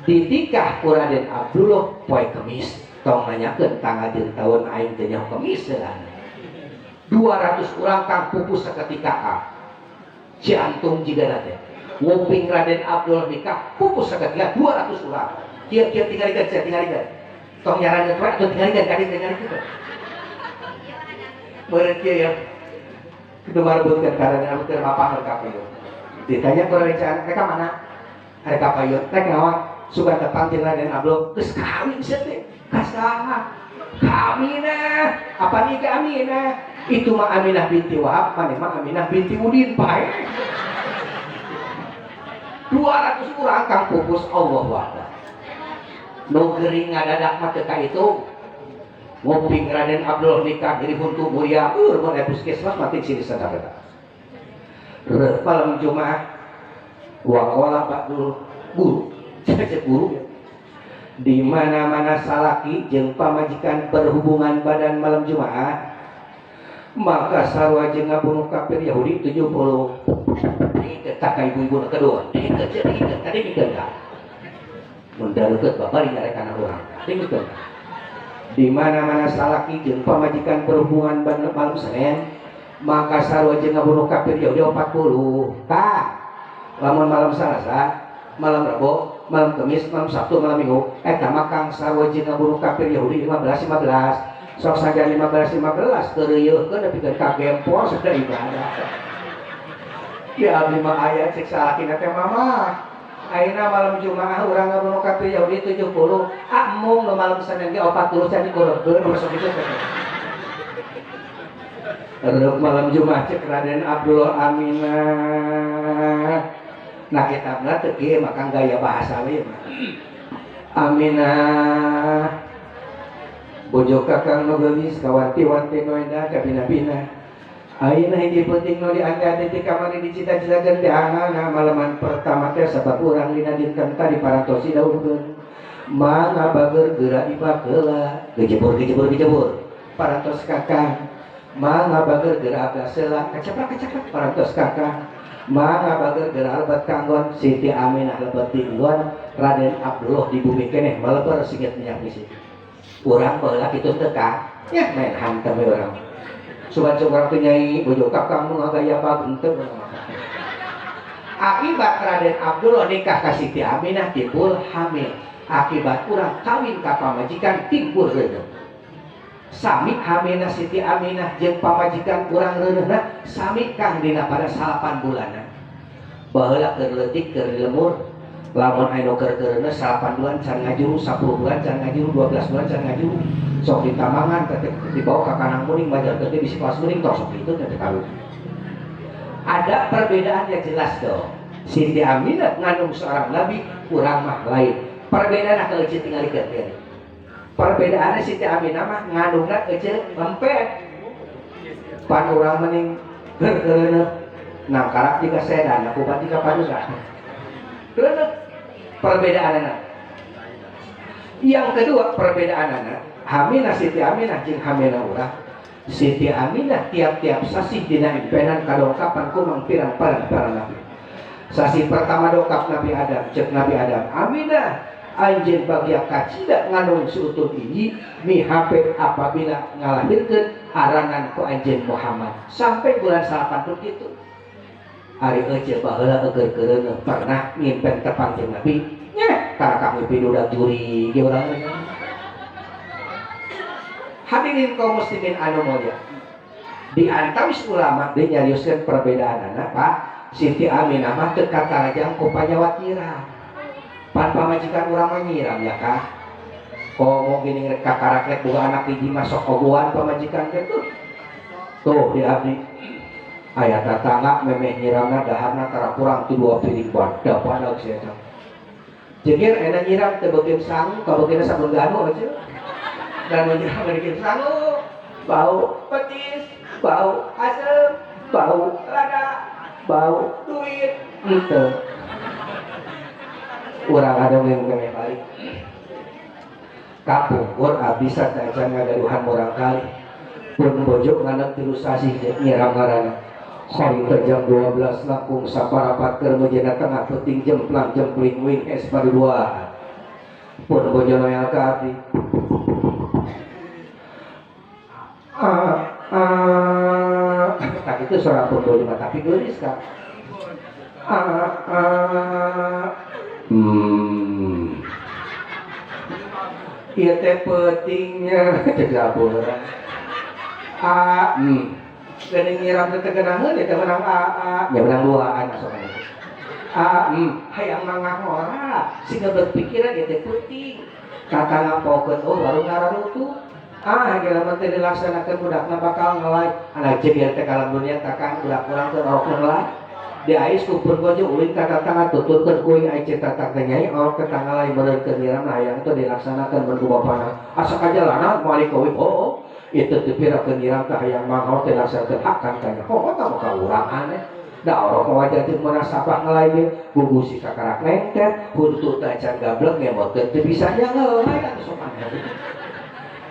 Ditikah ku Raden Abdullah poe Kemis. Tong nanyakeun tanggal jeung tahun, aing teu nyaho. Kemis seurana 200 urang kang pupus seketika. Ah, jantung jiga teh nguping Raden Abdul nikah pupus seketika 200 orang. Kieu kieu tingalikeun sia, tingalikeun, tong nyarankeun we atuh, tingalikeun kadi, tingalikeun meureun kieu ya. Kudu marebutkeun ka Raden Abdul keur mapah ka payun. Ditanya ku Raden, mereka mana ada ka payun rek naon? Sugan tepang jeung Raden Abdul geus kawin sia teh. Ka saha? Ka Aminah. Apa nih ke Aminah? Itu mah Aminah binti Wahab, maneh mah Aminah binti Udin. Bae 200 orang kang pupus. Allah Akbar. Nu gering ngadadak mah teu itu. Nguping Raden Abdul nikah jadi huntu mulia mun aya puskesmas mati sini sadar eta. Malam Jumat waqala ba'dul guru, cek guru ya, di mana-mana salaki jeung pamajikan berhubungan badan malam Jumat maka sarua jeung ngabunuh kafir Yahudi 70. Tak ka ibu-ibu nu kedua, dengkeun, dengkeun tadi, dengkeun ka mun deukeut bapak dinyarekan urang, dengkeun. Di mana-mana salaki jeung pamajikan berhubungan badan malam Senin maka sarua jeung ngabunuh kafir Yahudi 40. Ka lamun malam Salasa, malam Rebo, malam Kemis, malam Sabtu, malam Minggu, eta mah kang sarua jeung ngabunuh kafir Yahudi 15 15. Sok saja 15 15 keureuyeurkeun nepikeun ka gempol sudah ibadah. Ya abdi mah aya cek salakina teh, "Mama, ayeuna malam Jumaah urang ngabunuh kafir Yahudi 70, ah mung nu malam Senin ge 40 can dikurangkeun." Masuk itu teh. Reup malam Jumat cek Raden Abdullah, "Aminah." Nah, kitabna teu kieu maka gaya bahasa we mah. "Aminah, bojo kakang nu geulis kawanti-wanti, nu endah kabina-bina. Ayeuna hiji penting nu diangkat ti kamari dicita-citakeun teh angana malaman pertama teh sabab urang dina dinten tadi parantos didawuhkeun. Mangga bager geura dibakeula." Gejebur gejebur gejebur. "Parantos, Kakang." "Mangga bager geura abdas heula." Kaceprak kaceprak. "Parantos, Kakang." "Mangga bager geura lebet kanggon." Siti Aminah lebet dinggon Raden Abdullah di bumi keneh maleber singit minyak misi. Urang baheula kitu teu ka? Ya main hantem we urang. Sugan urang teh nyai bojo kakang nu ngagaya henteu. Akibat Raden Abdullah nikah ka Siti Aminah timbul hamil. Akibat urang kawin ka pamajikan timbul reuneuh. Sami hamilna Siti Aminah jeung pamajikan urang reuneuhna sami Kang dina pada 9 bulanan. Baheula keur leutik keur lemur lamun aya nu keur keureuneuh 9 bulan can ngajuru, 10 bulan can ngajuru, 12 bulan can ngajuru. Sok ditamangan teh dibawa ka kanang muning majar teh bisi kelas muning tos sok itu teh kawin. Ada perbedaan yang jelas dong. Siti Aminah ngandung seorang nabi, urang mah lain. Perbedaan ka ece tingalikeun teh. Perbedaannya Siti Aminah mah ngandungna ece lempet. Pan urang mending keur-keureuneuh nangkarak jika sedan, aku bati ka paduka. Keureuneuh perbedaanna. Yang kedua perbedaanna, hamilna Siti Aminah jeung hamilna urang. Siti Aminah tiap-tiap sasih dina impenan kadongkapan ku mangpirang para nabi. Sasih pertama dongkap Nabi Adam, cek Nabi Adam, Aminah anjeun bagia kacida ngandung si utun ini mihape apabila ngalahirkeun aranan ku anjeun Muhammad. Sampai bulan salapan pun gitu. Ari ece baheula eueur keureuneuh pernah ngimpen tepang jeung Nabi. Nya, karakah mimpi dudak juri ge urang. Hadirin kaum muslimin anu mulia. Di antawis ulama deui nyarioskeun perbedaanana, Pak. Siti Aminah mah teu katarajang ku panyawat nyiram. Pan pamajikan urang mah nyiram ya kah? Komo gini rek kakarak rek boga anak hiji masuk ogohan pamajikan teh tuh. Tuh di abdi. Aya tatangga memeh nyiramna daharna tara kurang ti 2 piring badak badak sia eta. Jegir enak nyiram teu beukeun sangu, kabeukeunan sabun ganu aja. Dan nyiram bikin sangu, bau petis, bau asem, bau lada, bau duit, henteu. Urang ada yang memeh balik. Kapungkur abdi saacan ngagaduhan murang kali. Pun bojo nganep 3 sasih nyiram ngaranna. Harita jam 12 langkung saparapat keur meujeuhna tengah peuting jemplang jempling wing es paduduaan. Pun bojo noel ka abdi. Tak itu suara pun bojo mah tapi geulis ka. Ieu teh peutingnya cek dapur. Geuning nyiram teh teu geunaheun teh menang a a ya menang duaan asup A hayang mangahora siga berpikiran ieu teh peuting. Kata ngapokeun oh warung ngararutuh. Ah, lamun teu dilaksanakeun budakna bakal ngelai. Anak jeung ieu teh kalam dunia takang budak urang teh orok ngelai. Diais ku pun bojo ulin ka tatangga tuturkeun kuing ai cek tatangga nyai orok teh ngalai meureun keur nyiram hayang teh dilaksanakeun mun ku bapana. Asa kajalana moal dikawin. Oh, oh. Itu teu pira keur nyiram teh hayang mangor teh laksanakeun hakan kanya. Oh, tah mah ka urang aneh. Da orok mah wajah teu munasabah ngelai ge gugusi kakarak nengter, huntu teh acan gablek ngemotkeun teu bisa nya ngelai atuh sok aneh.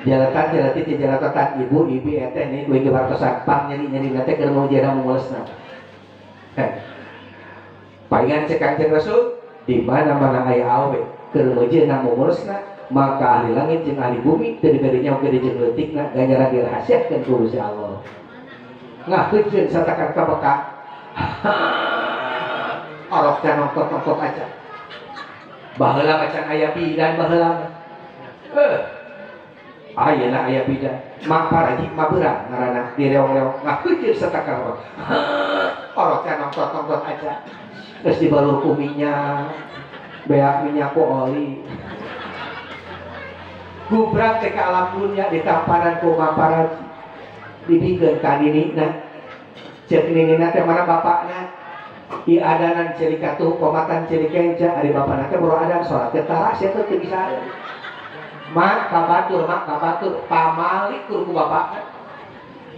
Jalatan jalati ti jalatan ibu ibi eteh nih kuing gebartosan pang nyeri-nyeri teh keur mau jera mumulesna. Palingan cek Kangjeng Rasul di mana-mana aya awe keur meujeuhna mumulesna maka ahli langit jeung ahli bumi teu diberi nyaho gede jeung leutikna ganjaran dirahasiakeun ku Gusti Allah. Ngaheujeun satakan ka beka. Orok teh nongtot-nongtot aja. Baheula macan aya bidan baheula mah. Ayeuna aya bidan. Mak paraji mak beurang ngaranna direong-reong ngaheujeun satakan orok. Orok teh nongtot-nongtot aja. Geus dibalur ku minyak, beak minyak ku oli. Gubrak teh ka alam dunya ditamparan ku mak paraji. Dibikeun ka ninina. Ceuk ninina teh mana bapakna? Ieu adanan ceuli katuh komatan ceuli kenca ari bapakna teh boro adan salat teh tara sia teh teu bisa. Mak kabatur, mak kabatur, pamali kur ku bapakna.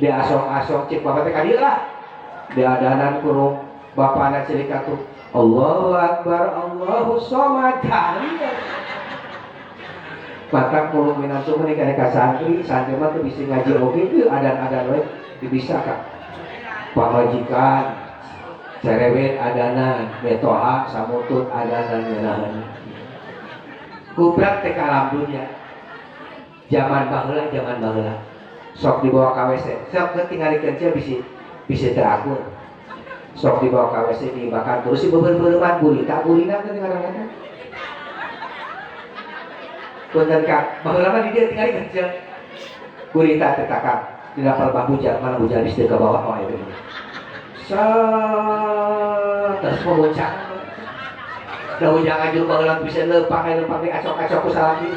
Diasong-asong cek bapak teh ka dieu lah. Diadanan ku bapakna ceuli katuh. Allahu Akbar, Allahu Somad. Maka mulung minantu mah nikah ka santri, santri mah teu bisa ngaji oge teu adan-adan we teu bisa ka. Pamajikan cerewet adanan, metoha samutut adanan ngeunaheun. Gubrak teh ka alam dunya. Zaman baheula, zaman baheula. Sok dibawa ka WC, sok teu tingalikeun cia bisi bisi teu akur. Sok dibawa ka WC dibakar terus si beber-bereman gurita gurina teh ngaranna. Punten Kak, baheula mah di dieu tingalikeun cia. Gurita teh takang dina palebah bujal mana bujal geus teu ka bawah wae teh. Sa terus memuncak. Da ujang ngajur baheula bisa leumpang aya leumpang diacok-acok ku salaki.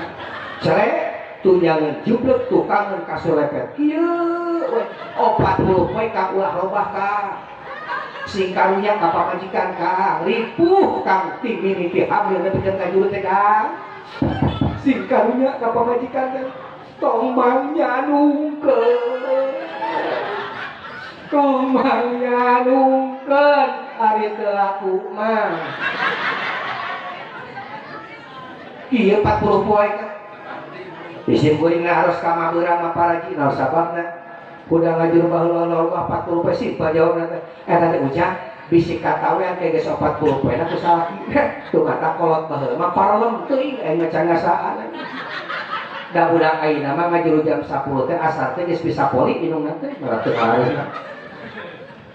Cere tunjangan jublek tukangan kasur lepet. Kieu we 40 poe kang ulah robah kang. Sing karunya ka pamajikan kang, ripuh kang ti mimiti hamil nepikeun ka juru teh kang. Sing karunya ka pamajikan teh tong mangnyanungkeun. Tong mangnyanungkeun ari teu laku mah. Ieu 40 poe kan. Isim kuring harus ka mabeurang mah paraji naon sababna? Kuda ngajur baheula lorobah 40 poe simpel jawabna teh. Eta teh ujang bisi katawean ke geus 40 poe na ku salaki. Tuh kata kolot baheula mah paralem teuing aing mah can ngasaan. Da budak ayeuna mah ngajuru jam 10 teh asar teh geus bisa poli indungna teh mara teu ngaruh.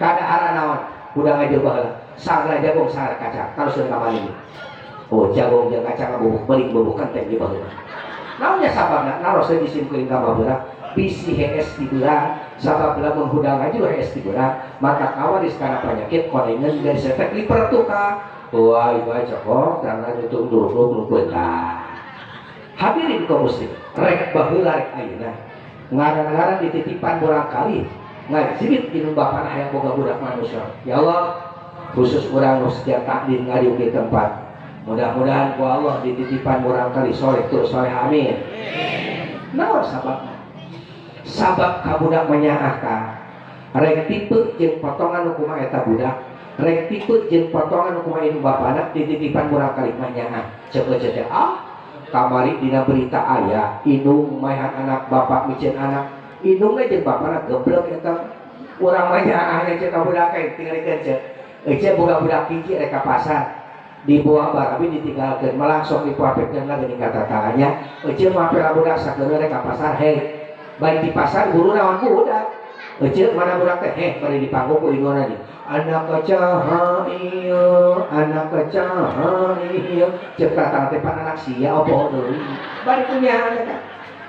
Kadahara naon? Budak ngajur baheula sanggra jagung sanggra kacang taruskeun ka maling. Oh jagung jeung kacang bubuk beuling bubuk kenteng di baheula. Naonnya sababna naros teh disimkeun ka baheula bisi hees di beurang sabab lamun hudang ngajur hees di beurang maka kawaris kana penyakit konengan dari efek liver tuh ka. Wah ieu bae cokok karena nutung duruk duruk. Hadirin kaum muslim, rek baheula rek ayeuna ngaran-ngaran dititipan murangkali ngajibit indung bapana hayang boga budak manusia. Ya Allah, khusus urang nu setia takdim ngadiuk di tempat, mudah-mudahan ku Allah dititipan murangkali soleh terus soleh, amin. Naon sababna? Sabab ka budak menyaah ka rek tipe jeung potongan nu kumaha eta budak, rek tipe jeung potongan nu kumaha indung bapana dititipan murangkali mah nyaah. Ceuk teh ah kamari dina berita aya indung maehan anak bapak miceun anak indungna jeung bapana geblek eta urang mah nyaah nya. Ceuk ka budak kae tingalikeun ceuk ece boga budak hiji rek ka pasar di bawah barabi ditinggalkeun malah sok dipuapetkeun lah geuning ka tatanganya. Ece mah pela budak sakeun rek ka pasar, hei baik di pasar guru naon budak ece mana budak teh heh bari dipangku ku indungna di anak caha ieu anak caha ieu ceuk tatang teh pan anak sia opo deui bari punya anak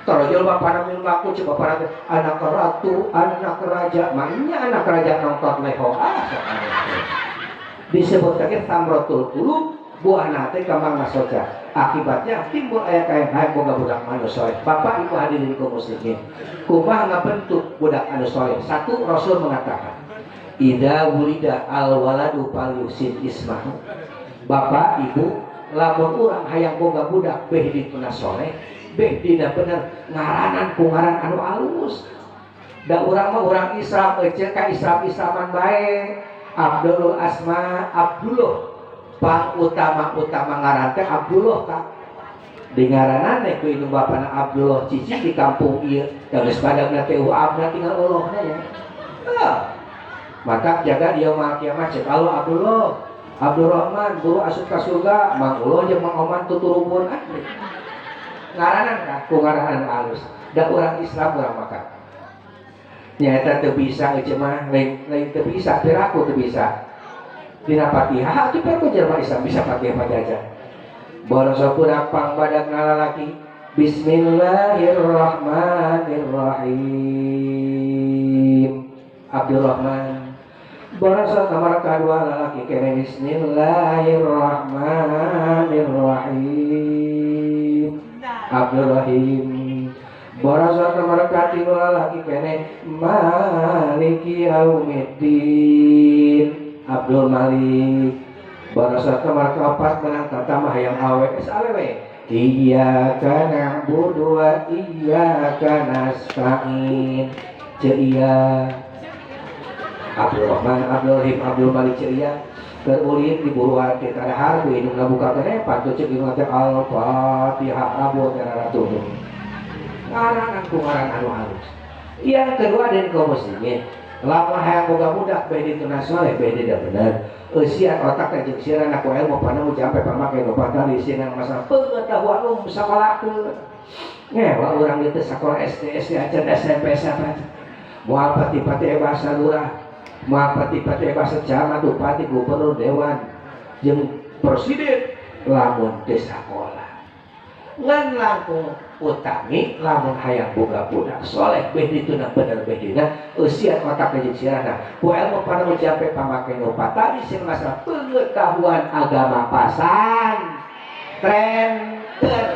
torojol bapana minum aku ceuk bapana teh anak ratu anak raja maknya anak raja nongtot leho ah sok disebut lagi samrotul qulub buah teh kambang masoca akibatnya timbul aya kaya hayang boga budak anu soleh. Bapak Ibu hadirin kaum muslimin, kumaha ngabentuk budak anu soleh? Satu, Rasul mengatakan idza wulida al waladu falyuhsin ismahu. Bapak Ibu lamun urang hayang boga budak beh dituna soleh beh dina bener ngaranan ku ngaran anu alus. Da urang mah urang Islam ece ka Islam Islaman bae. Abdul Asma Abdullah pang utama-utama ngaran teh Abdullah ka di ngaranan teh ku indung bapana Abdullah cici di kampung ieu da geus badagna teh abna tinggal Allahna ya. Ah. Maka jaga dia mah kiamat cek Allah Abdullah Abdurrahman buru asup ka surga Mang Uloh jeung Mang Oman tuturubun ah. Ngaranan ka ku ngaranan alus da urang Islam urang maka nyata teu bisa ece mah lain lain teu bisa piraku teu bisa dina Fatihah atuh piraku jelema Islam bisa Fatihah pajaja boroso budak pang badak lalaki Bismillahirrahmanirrahim Abdurrahman boroso kamar kadua lalaki kene Bismillahirrahmanirrahim Abdurrahim boroso kamar katilu lalaki kene Maliki Yaumiddin Abdul Malik boroso kamar kaopat menang tata mah hayang awe es awewe Iyyaka na'budu wa iyyaka nasta'in ceu iya Abdurrahman Abdul Rahim Abdul Malik ceu iya keur ulin di buruan teh tadahar ku indungna buka keneh pantun ceuk indungna teh Al-Fatihah rabun ratu ngaranan ku ngaran anu halus. Yang kedua den kaum muslimin lamun hayang boga budak beh dituna soleh beh tidak bener eusian otak teh jeung sieun ku ilmu panemu jampe pamake nu patali sieun masalah pengetahuan umum sakolahkeun ngewa urang dieu teh sakola SD SD acan SMP SMP acan moal pati-pati bahasa lurah moal pati-pati bahasa camat bupati gubernur dewan jeung presiden lamun teu sakola ngan langkung Utami lamun hayang boga budak soleh beh dituna bener beh dina eusian otak jeung sirahna ku ilmu panemu jampe pamake nu patali sing masalah pengetahuan agama pasantren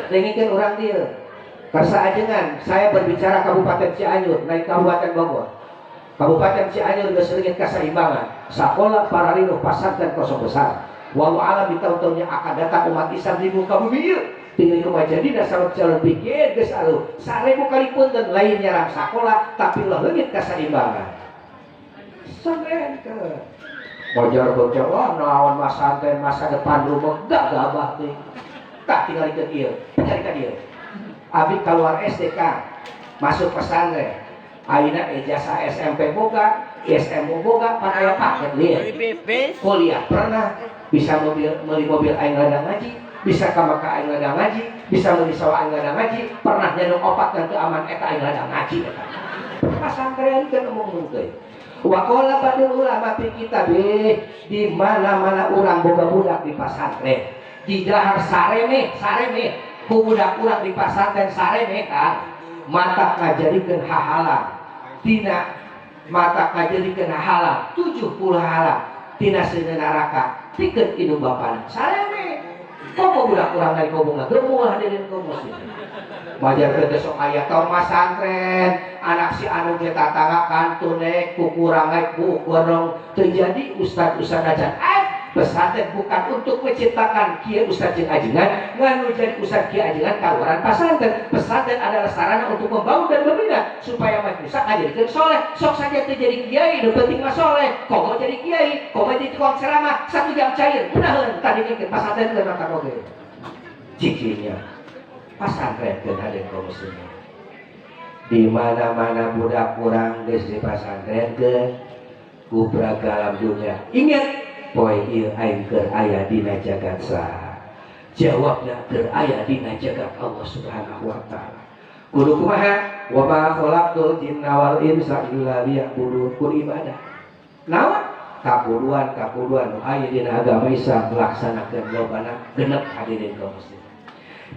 dengikeun urang dieu. Kersa ajengan saya berbicara Kabupaten Cianjur naik Kabupaten Bogor. Kabupaten Cianjur geus leungit kasaimbangan, sakola pararinuh, pasantren kosong besar. Wallahu alam di tahun-tahun yang akan datang umat Islam di muka bumi ieu tinggal kumaha jadina, sabab calon pikir geus aluh 1000 kali pun dan lain nyerang sakola, tapi ulah leungit kasaimbangan sampean ke wajar bocah. Wah, naon masantren masa depan rumah gak gabah teh. Tak tinggalikeun ieu, tinggalikeun ieu. Abi keluar SDK masuk pesantren, ayeuna ijazah SMP boga, SMU boga, pan aya paket lieu. Kuliah pernah, bisa mobil, beli mobil aing ladang ngaji, bisa ka Mekah aing ladang ngaji, bisa meuli sawah aing ladang ngaji, pernah nyandung opat dan teu aman, eta aing ladang ngaji eta. Pasantren kan omong teh. Wa qala ba'dul ulama fi kitabih, di mana-mana urang boga budak di pasantren di dahar sareme sareme ku budak urang di pasantren sareme kan mata ngajadikeun hahalang tina, mata ngajadikeun hahalang 70 halang tina seuneu neraka pikeun indung bapana sareme. Komo budak urang dari komo ngagemul, hadirin kaum muslimin. Majar teh sok aya tong masantren, anak si anu ge tatangga kantun kukurang buuk gondrong terjadi ustad-ustad ajan. Eh, pesantren bukan untuk menciptakan kiai, ustad jeung ajengan, nganu jadi ustad kiai ajengan kaluaran pesantren. Pesantren adalah sarana untuk membangun dan membina supaya manusia ngajadikeun soleh. Sok saja teu jadi kiai, nu penting mah soleh. Komo jadi kiai, komo jadi tukang ceramah, satu jam cair, mudahan tadi ke pesantren ke mata oge. Cicinya pesantren ke hadirin kaum muslimin. Di mana-mana budak kurang geus di pesantren ke gubrak alam dunia. Ingat, poe ieu aing keur aya dina jagat saha? Jawabna keur aya dina jagat Allah Subhanahu wa taala. Kudu kumaha? Wa ma khalaqtul jinna wal insa illa liya'budun. Kudu ibadah. Naon? Kakuduan kakuduan nu aya dina agama Islam melaksanakeun lobana genep, hadirin kaum muslimin.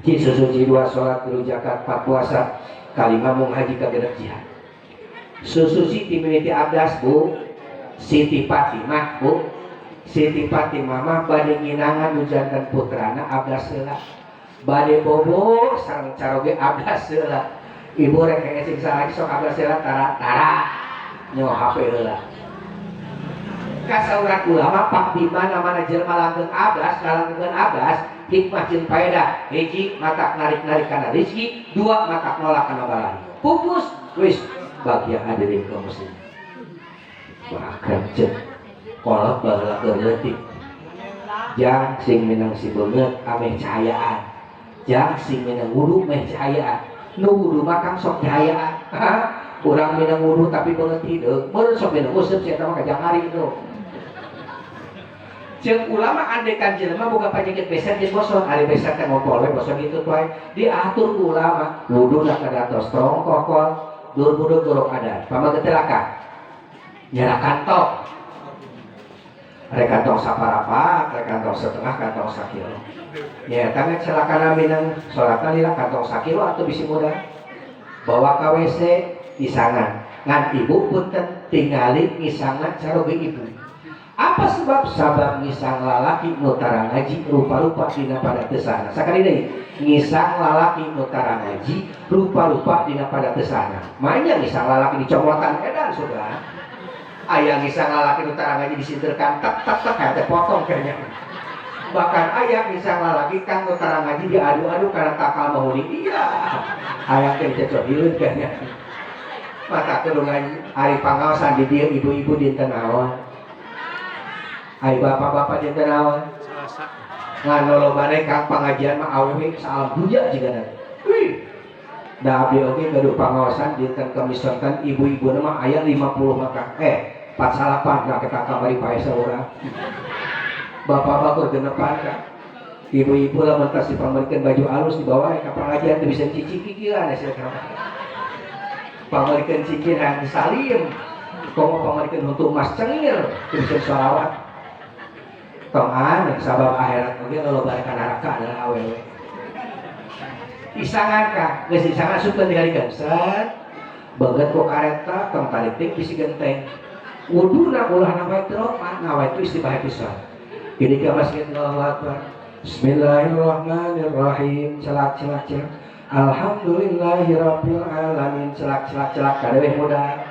Ci susuci dua salat, tilu zakat, empat puasa, kalima mung haji, kagenep jihad. Susuci ti mimiti abdas, Bu. Siti Fatimah, Bu. Siti Fatimah mah bade nginangan nu janten putrana abdas heula. Bade bobo sareng caroge abdas heula. Ibu rek sing salaki sok abdas heula, tara tara nyo HP heula. Kasauran ulama pak, di mana-mana jelema langgeng abdas, langgeng abdas, hikmah jeung faedah. Hiji, matak narik-narik kana rezeki, dua, matak nolak kana balai. Pupus wis bagian, hadirin kaum muslimin. Bahkan cek kolot baheula keur leutik. Jang sing minang si beungeut ameh cahayaan. Jang sing minang wudu meh cahayaan. Nu wudu mah kang sok cahayaan. Urang minang wudu tapi beungeut hideung. Meureun sok minang useup sia mah kajang hari itu. Ceuk ulama, andekan jelema boga panyakit beser jeung boson, ari beser teh ngompol we, boson itu wae. Diatur ku ulama, wudu na kada tos tong kokol, dur buduk gorok adan. Pamaget teh laka. Nyala kantong. Rek kantong saparapat, rek kantong setengah, kantong sakilo. Ya, karena celakana minang sholatna lila kantong sakilo atau bisi muda. Bawa ka WC isangan. Ngan ibu punten tingali ngisangan caroge ibu. Apa sebab? Sabab ngisang lalaki nu tara ngaji rupa-rupa dina pada tesana. Sakali deui, ngisang lalaki nu tara ngaji rupa-rupa dina pada tesana. Makanya ngisang lalaki dicomotan edan sudah. Aya ngisang lalaki nu tara ngaji disinterkan tek tek tek kayak teh potong kayaknya. Bahkan aya ngisang lalaki kang nu tara ngaji diadu-adu karena takal mahuni. Iya. Aya teh cocok hileud kayaknya. Mata kudu ngaji ari pangaosan di dieu ibu-ibu dinten naon? Ai bapak-bapak dinten naon? Selasa. Ngan lolobane kang pangajian mah awewe saalam dunya jigana. Wih. Da abdi oge gaduh pangaosan dinten Kemis sonten, ibu-ibuna mah aya 50 maka 48 nah kita kamari pae saurang. Bapak-bapak genepan kan. Ibu-ibu lamun tas dipamerikeun baju alus dibawa ka pangajian teu bisa cicing kikieuan sia ka. Pamerikeun cincin hayang disalim. Komo pamerikeun huntu emas cengir teu bisa sholawat. Tong aneh sabab akhirat oge lolobana ka neraka adalah awewe. Isangan ka, geus isangan asupkeun digalikeun. Set. Beungeut ku kareta tong tarik teh bisi genteng. Wuduna ulah nawaitu rofa, nawaitu istibah pisan. Jadi ke masjid, Allahu Akbar. Bismillahirrahmanirrahim. Celak celak celak. Alhamdulillahirabbil alamin. Celak celak celak kadeweh muda.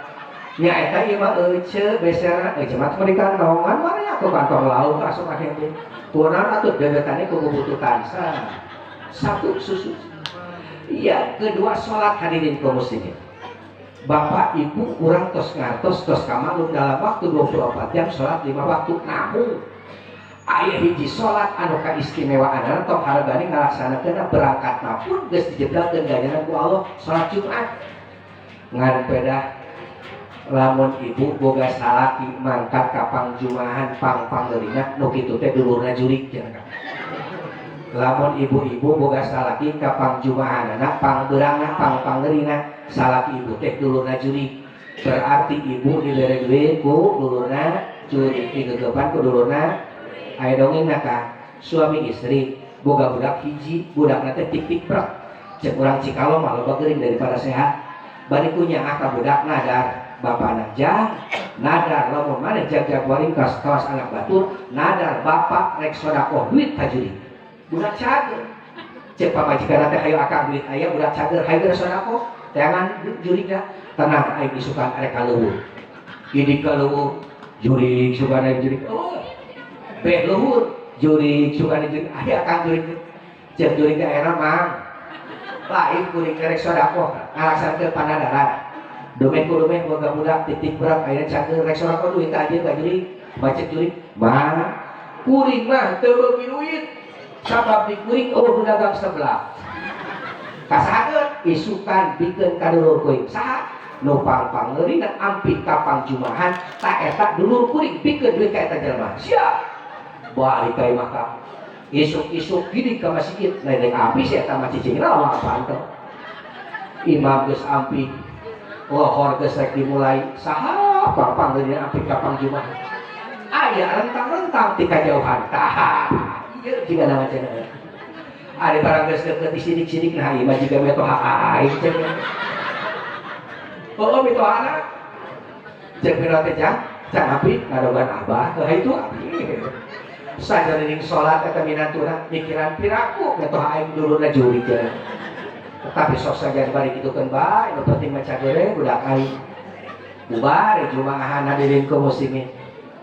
Nya eta ieu mah euceu beserna euceu mah di kantongan mana nya ke kantong lauk asup ka teh. Kunaon atuh dedetane ku bubututan. Satu susu. Iya, kedua sholat, hadirin kaum muslimin. Bapak Ibu kurang tos ngartos tos kamalum dalam waktu 24 jam sholat 5 waktu, namun aya hiji sholat anu kaistimewaan tong hargani ngalaksanakeun berangkat pun geus dijeblagkeun ganjaran ku Allah, sholat Jumat. Ngan pedah lamun ibu boga salaki mangkat ka pangjumahan pang-pangeurina, nu kitu teh dulurna jurik cenah. Lamun ibu-ibu boga salaki ka pangjumahanana pangbeurangna pang-pangeurina, salaki ibu teh dulurna jurik, berarti ibu dibere duit ku dulurna jurik, digegepan ku dulurna. Aya dongeng ka suami istri boga budak hiji, budakna teh tik-tik prek, cek urang Cikalo mah loba geuring daripada sehat. Bari ku nyaah ka budak nadar bapana, "Jang, nadar lamun maneh jag-jag waringkas kawas anak batur, nadar bapak rek sodakoh duit ka jurik." Budak cager. Cek pamajikan teh, "Hayo akang, duit aya." Budak cager, "Hayo geus sodakoh teangan jurikna." Tenang, aing isukan arek ka luhur. Gidik ka luhur, jurik sugan jurik, oh beh luhur jurik sugan jurik, aya akang jurik. Cek jurik teh, "Era mang lain, kuring rek sodakoh ngalaksanakeun panadaran dumeh ku dumeh boga budak titik berat ayeuna cager rek sodakoh duit ka anjeun ka jurik." Bacek jurik, "Mang, kuring mah teu beuki duit sabab di kuring euweuh dagang sebelah." Kasahakeun isukan bikeun ka dulur kuring. Saha nu pang-pangeurina ampih ka pangjumahan, ta eta dulur kuring, bikeun duit ka eta jelema. Siap. Balik ka imah ka isuk-isuk gidig ka masjid, lain rek ampih si eta mah, cicingna lawan apaan teh. Imam geus ampih, lohor geus rek dimulai, saha pang-pangeurina ampih ka pangjumahan? Aya rentang-rentang ti kajauhan, tah ieu jiga nama cenah. Ari barang geus deukeut disidik-sidik, nah ieu mah jiga mitoha aing cek. Oh, mitohana. Cek mitoha teh, "Jang, can api ngadogan abah." Heuh itu api. Sajroning salat eta minantuna mikiran piraku mitoha aing dulurna jurik cenah. Tetapi sok saja bari kitukeun bae, nu penting mah cagere budak aing. Bubar jumaahan, hadirin kaum muslimin.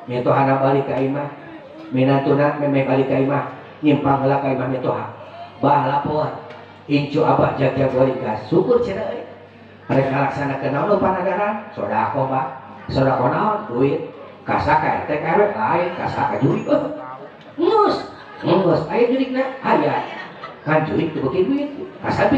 Mitohana balik ka imah. Minantuna memeh balik ka imah, nyimpang heula ka imah mitoha. "Bah, lapor, incu abah jag-jag waringkas." "Syukur," cenah euy. "Rek ngalaksanakeun naon nu panadaran?" "Sodakoh, Bah." "Sodakoh naon?" "Duit." "Kasaka RT ka RW?" "Lain, kasaka jurik." "Oh. Geus. Geus, aya jurikna?" "Aya." "Kan jurik teu beuki duit. Kasapi."